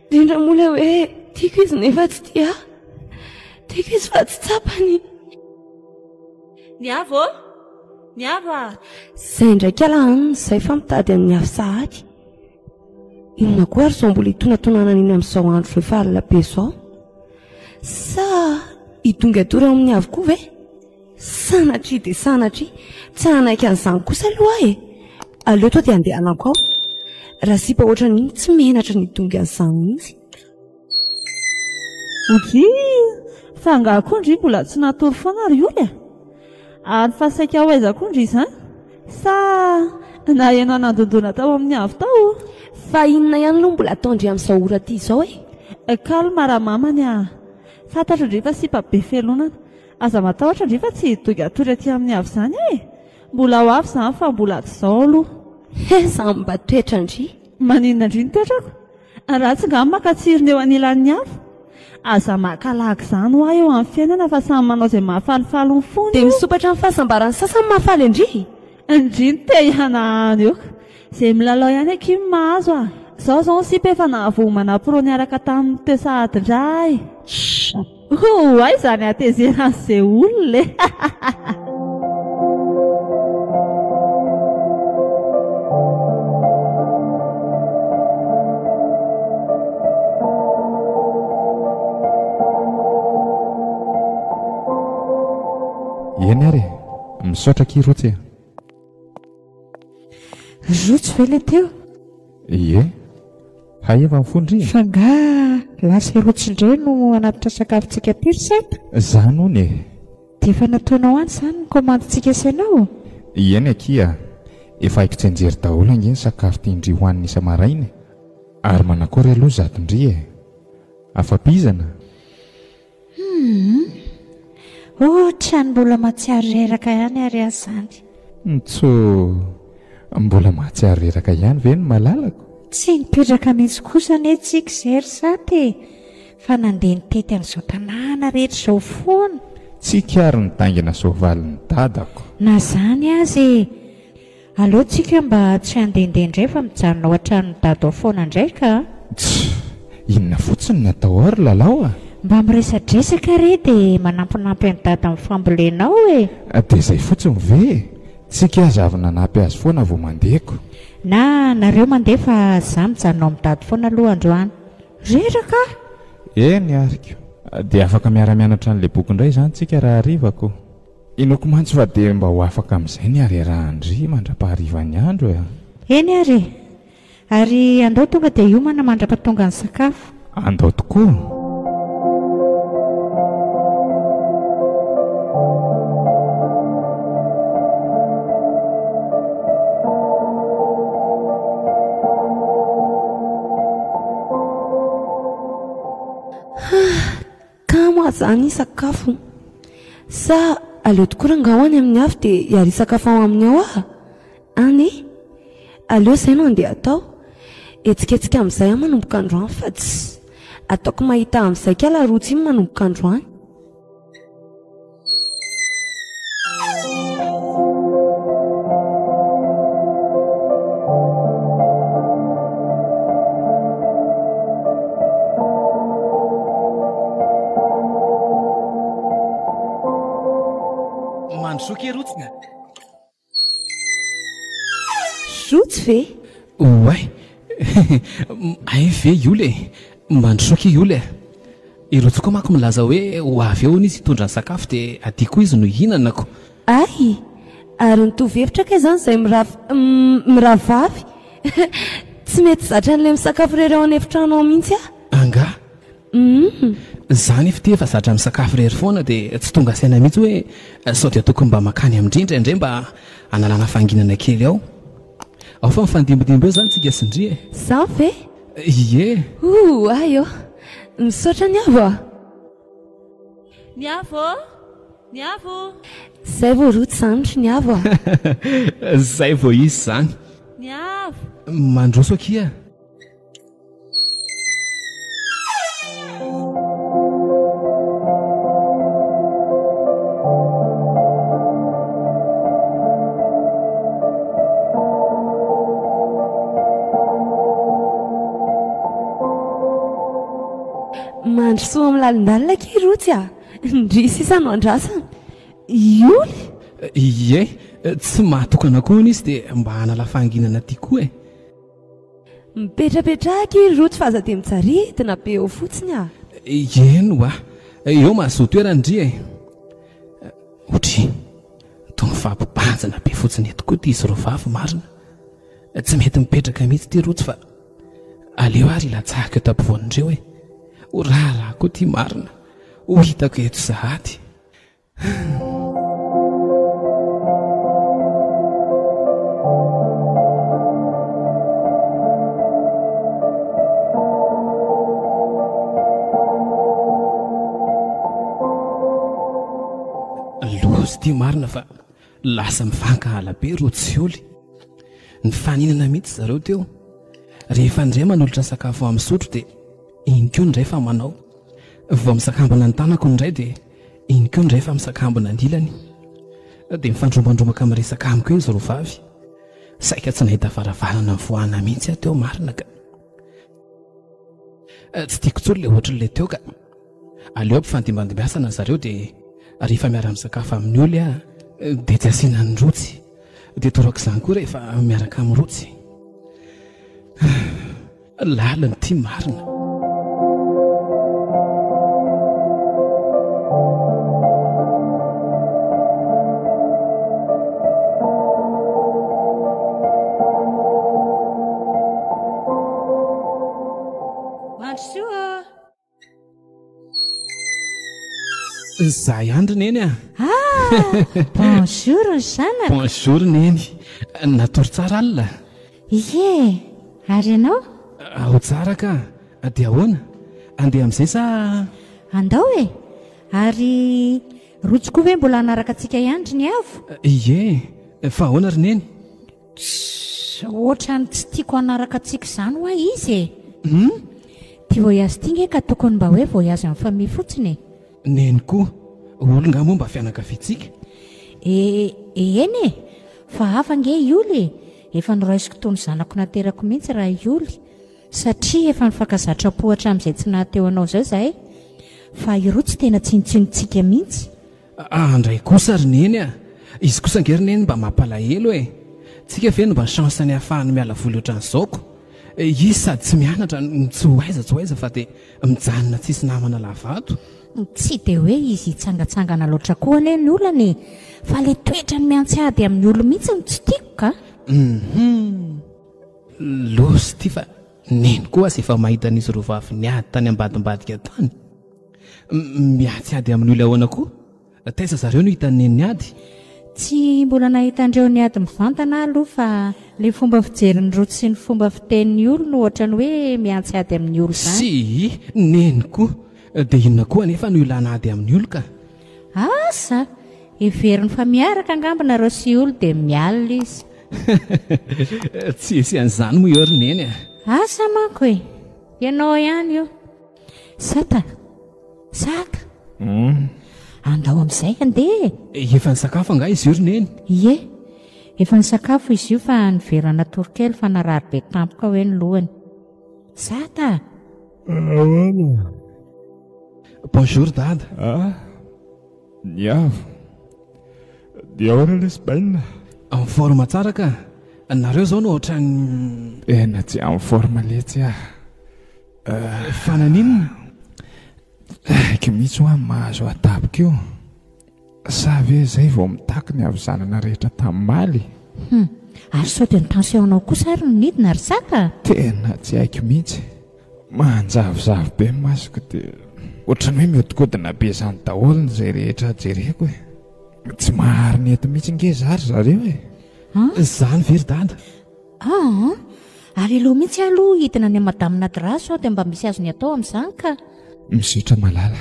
B: Indrindra moa ilay hoe tiako izy nefa tsy tia ahy. Tiako izy fa tsy tsapany.
C: Ny avo ô! Ny avo a!
B: Izay indray kala an, izay fa mitady an'i Avo sahady. Inona koa ary izao mbola hitonatonanana iny amin'izao andro efa alina be izao? Sa hidongy hatory ao amin'ny Avo koa ve? Sanatria dia sanatria, tsy hanaiky an'izany kosa aloha aho e! Aleo to dia handehanako ao. Raha sipa ohatran'iny tsy menatra ny hidongy an'izany mihitsy.
C: Ndry! Fa angaha koa ndry mbola tsy natory foana ry Ory a? Ary fa saika ho aiza koa ndry izany? Sa naheno anandondona tao amin'ny avo tao?
B: Fa inona ihany aloha mbola ataon-dry amin'izao ora ity izao e?
C: Calme ramamany a! Fantatro ndry fa sipa be felonana. Aza matahotra ndry fa tsy hidongy hatory aty amin'ny avo izany e! Mbola ho avy izany fa mbola tsy izao aloha.
B: He, samy mba toetran-dry.
C: Maninona ndry ny toetrako? Ratsy nga maka tsirony eo anilan'ny hafa? Aza maka lagy izany hoa eo amin'ny fiainana fa samy manao izay mahafalifaly ny fony
B: Dia
C: io.
B: misompatra amin'ny fahasambaran'ny sasany mahafaly an-dry?
C: Ndry no te hihanahana eo ka. Izay milalao ihany akia no mahazo a. Zao zao ny sipa efa nahavoa pro niaraka taminy teo sahady indray. Oay izany hatezeran'izay olona e!
E: Eny ary e! Misaotra akia Rotsy e!
F: Rotsy ve le teo?
E: Ie. Hay efa mifoha ndry e.
F: Fa nga lasa i Rotsy indray no hanatitra sakafontsika aty ry Sata?
E: Zany hono e.
F: Dia efa nataonao any izany ny kaomandintsika sy ianao?
E: Ieny akia, efa haiko tsianjery daholo ange ny sakafo tian-dry hohanina isa-maraina e. Ary manakory aloha zato-ndry e? Afa-pizana?
F: Humm. Otrany mbola mahatsiaro reraka ihany ary aho zany.
E: Ntsoo. Mbola mahatsiaro reraka ihany ve ny malalako?
F: Tsy nipetraka mihitsy kosa anie tsika izay ry Sata e! Fa nandeha nitety an'izao tanàna rehetra izao foana.
E: Tsika ary nitaingina soavalin'ny dadako.
F: Na izany aza e! Aleo tsika mba tsy handehandeha indray fa mijanona ao an-tranon'i Dada ao foana indray ka!
E: Tch! Inona fotsiny ny atao ao ry Lalao a!
F: Mba miresadresaka re dia manampinampy an'i Dada amin'ny fambolena ao e!
E: Dia izay fotsiny ve e! Tsika aza avy nanampy azy foana vao mandeha ko!
F: Na nareo mandeha fa za mijanona ao amin'i Dada foana aloha androany. Reraka aho!
E: Eny ary ko! Dia afaka miara-mianatra an'ilay boky indray izany tsika rahariva ko! Inoako mantsy fa dia mba ho afaka amin'izay ny harerahan-dry mandra-paharivan'ny andro e!
F: Eny ary e! Ary andao tonga dia hiomana mandra-pahatonga ny sakafo.
E: Andao tokoa!
B: Kamo aza any hisakafo. Sa aleo tokoa rangaha ho any amin'ny afo dia hiary hisakafo ao aminy ao aho? Any e! Aleo izay no andeha atao. Hetsiketsika amin'izay aho manomboka androany fa tsy ataoko mahita amin'izay kala rotsy iny manomboka androany.
D: Mandrosoa kely rotsy a!
B: Rotsy ve?
D: Oay! Hay ve i Oly e! Mandrosoa kely i Oly a! I Rojo koa manko milaza hoe ho avy eo hono izy hitondra ny sakafo dia aty koa izy no hihinana ko.
B: Hay! Ary nitovy hevitra kay izany izay mirahavavy. Tsy mety zatra an'ilay misakafo irery ao an'efitrano ao mihitsy aho.
D: Angaha?
B: Humm.
D: Za nefa ity efa zatra misakafo irery foana dia tsy tonga saina mihitsy hoe sao dia tokony mba makany amin-dry indraindray mba hanalana fahanginana kely ao. Ao fa mifandimbindimby eo izany tsika sy ndry e.
B: Za ve?
D: Ie.
B: Ouh ay ô! Misaotra ny avo a!
C: Ny avo ô! Ny avo!
B: Zay vao rotsy izany ry ny avo a!
D: Zay vao izy izany.
C: Ny avo!
D: Mandroso akia.
B: Mandrosoa amin'ny lalindalina akia Rotsy a! Ndry sisa no andrasana. I Oly?
D: Ie, tsy mahatokana koa hono izy dia mba hanala fahanginana aty koa e.
B: Mipetrapetraha akia ry Rotsy fa aza dia mijaridina be eo fotsiny a!
D: Eny hoa, eo mahazoa toerana ndry e! Otry, toa mifampibanjina be fotsiny eto koa ity izy roa vavy marina. Tsy mety mipetraka mihitsy ity Rotsy fa aleo ary hilatsahako eto ampovoan'ireo e! Ho raharaha koa ity marina, ho hitako eto sahady. Loza ity marina fa lasa mifankahala be ireo tsioly. Nifaninana mihitsy zareo teo. Rehefa indray manolotra sakafo amin'ny sotro dia iny koa indray fa manao. Vao misakambina ny tanako indray dia iny koa indray fa misakambina ny ilany. Dia mifandrombandrombaka miresaka amiko eny izy roa vavy. Saika tsy nahita varavarana nivoahana mihitsy aho teo marina ka. Tsy tiako intsony ilay ohatran'ilay teo ka. Aleo ampifandimbandimbiasana zareo dia rehefa miara-misakafo amin'ny oly aho dia tsy asiana ny rotsy. Dia torak'izany koa rehefa miaraka amin'ny rotsy. Lalina ity marina.
F: Mandrosoa.
D: Za ihany ry neny a.
F: Ah, bonjour ry zanako.
D: Bonjour neny. Natory tsara alina?
F: Ie, ary ianao?
D: Ao tsara ka. Dia ahoana? Andeha amin'izay sa?
F: Andao e. Ary Rojo koa ve mbola hanaraka antsika ihany ry Niavo?
D: Ie, fa ahoana ry neny?
F: Tss, ohatran'ny tsy tiako hanaraka antsika izany hoa izy e.
D: Hum?
F: Ity voyage ity nge ka tokony mba hoe voyage en famille fotsiny e.
D: Neny koa, olo nga moa mba fianakaviantsika?
F: E, eny e, fa hafa nge i Oly e, efa noraisiko toy ny zanako naterako mihitsy raha i Oly, satria efa nifankazatra am-po hatramin'izay tsy nahateo anao izao izahay, fa i Roa tsy tena tsinontsinontsika mihitsy.
D: Andray kosa ry neny a! Izy kosa ange ry neny mba mampalahelo e! Tsika ve no mba chance ny ahafahany miala voly ohatran'izao ko! Izy sady tsy mianatra no tsy ho aiza tsy ho aiza fa dia mijanona tsisy namana lava ato.
F: Tsy dia hoe izy hitsangatsangana loatra koa anie ny olana e! Fa le toetrany mihantsy ady amin'ny olo mihitsy no tsy tiako ka!
D: Hum! Loza ity fa neny koa aza efa mahita an'izy roa vavy niady tany ambadimbadika tany. Miatsy ady amin'ny olona ahoana koa? Taiza zareo no hitan'i Neny niady?
F: Tsy mbola nahita an'ireo niady mivantana aho aloha fa le fomba fijerin'i Rotsy sy ny fomba fitenin'ny olo no ohatran'ny hoe miantsy ady amin'ny olo izany.
D: Tsia, Neny koa. Dia inona koa anefa no ilana ady amin'ny olo ka?
F: Asa! Heveriny fa miaraka angamba nareo sy olo dia mialona izy.
D: Tsy hisy an'izany moa eo ry Neny a!
F: Asa manko e! Ianao ihany io. Sata! Sata! Andao amin'izay handeha
D: e! Efa nisakafo angaha izy io ry Neny?
F: Ie, efa nisakafo izy io fa niverina natory kely fa narary be tampoka hoe ny lohany. Sata!
E: Ahoana?
D: Bonjour Dada.
E: Ah, Niavo. Dia ahoana lesy bainina?
D: En forme tsara ka. Nareo izao no ohatran'ny.
E: Tena tsy en forme letsy ah.
D: Fa naninona?
E: Haiko mihitsy hoa ny mahazo ahy tampoka io. Sa ve izay vao mitaky ny havizanana rehetra tamimaly?
F: Hum, ary sao dia ny tension-nao kosa ary no nidina ry Saka?
E: Tena tsy haiko mihitsy. Manjavozavo be ny masoko dia ohatran'ny hoe mihodinkodina be izany daholo izay rehetra jereko e. Tsy maharina eto mihitsy nge za ry zareo e.
F: An?
D: Izany ve ry dada?
F: Aa! Ary aleo mihitsy aloha hidina any amin'i Madame Nadra sao dia mba misy azony atao amin'izany ka.
E: Mizotra malala.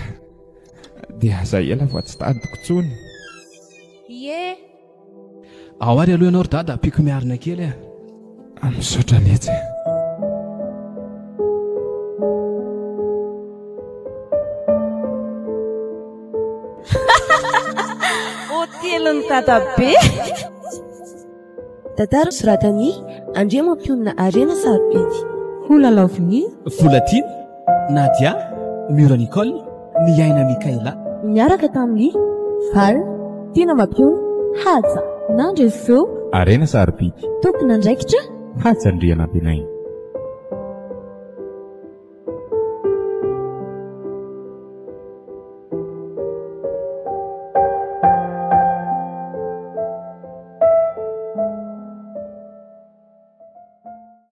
E: Dia aza ela fa tsy tadidiko intsony.
F: Ie!
D: Ao ary aloha ianao ry dada ampiako miarina kely a.
E: Misaotra letsy e.
A: Hotelin'i Dadabe.
B: Tantara soratan'i Andriamampionona Harena Sarobidy.
C: Ho lalaovin'i.
D: Volatiana, Nadia, Mura Nicole, Niaina Mickaela.
C: Niaraka tamin'i Val, Tiana Mampionona, Haja. Nandre feo.
E: Harena Sarobidy.
C: Tompon'andraikitra.
E: Haja Andrianantenaina.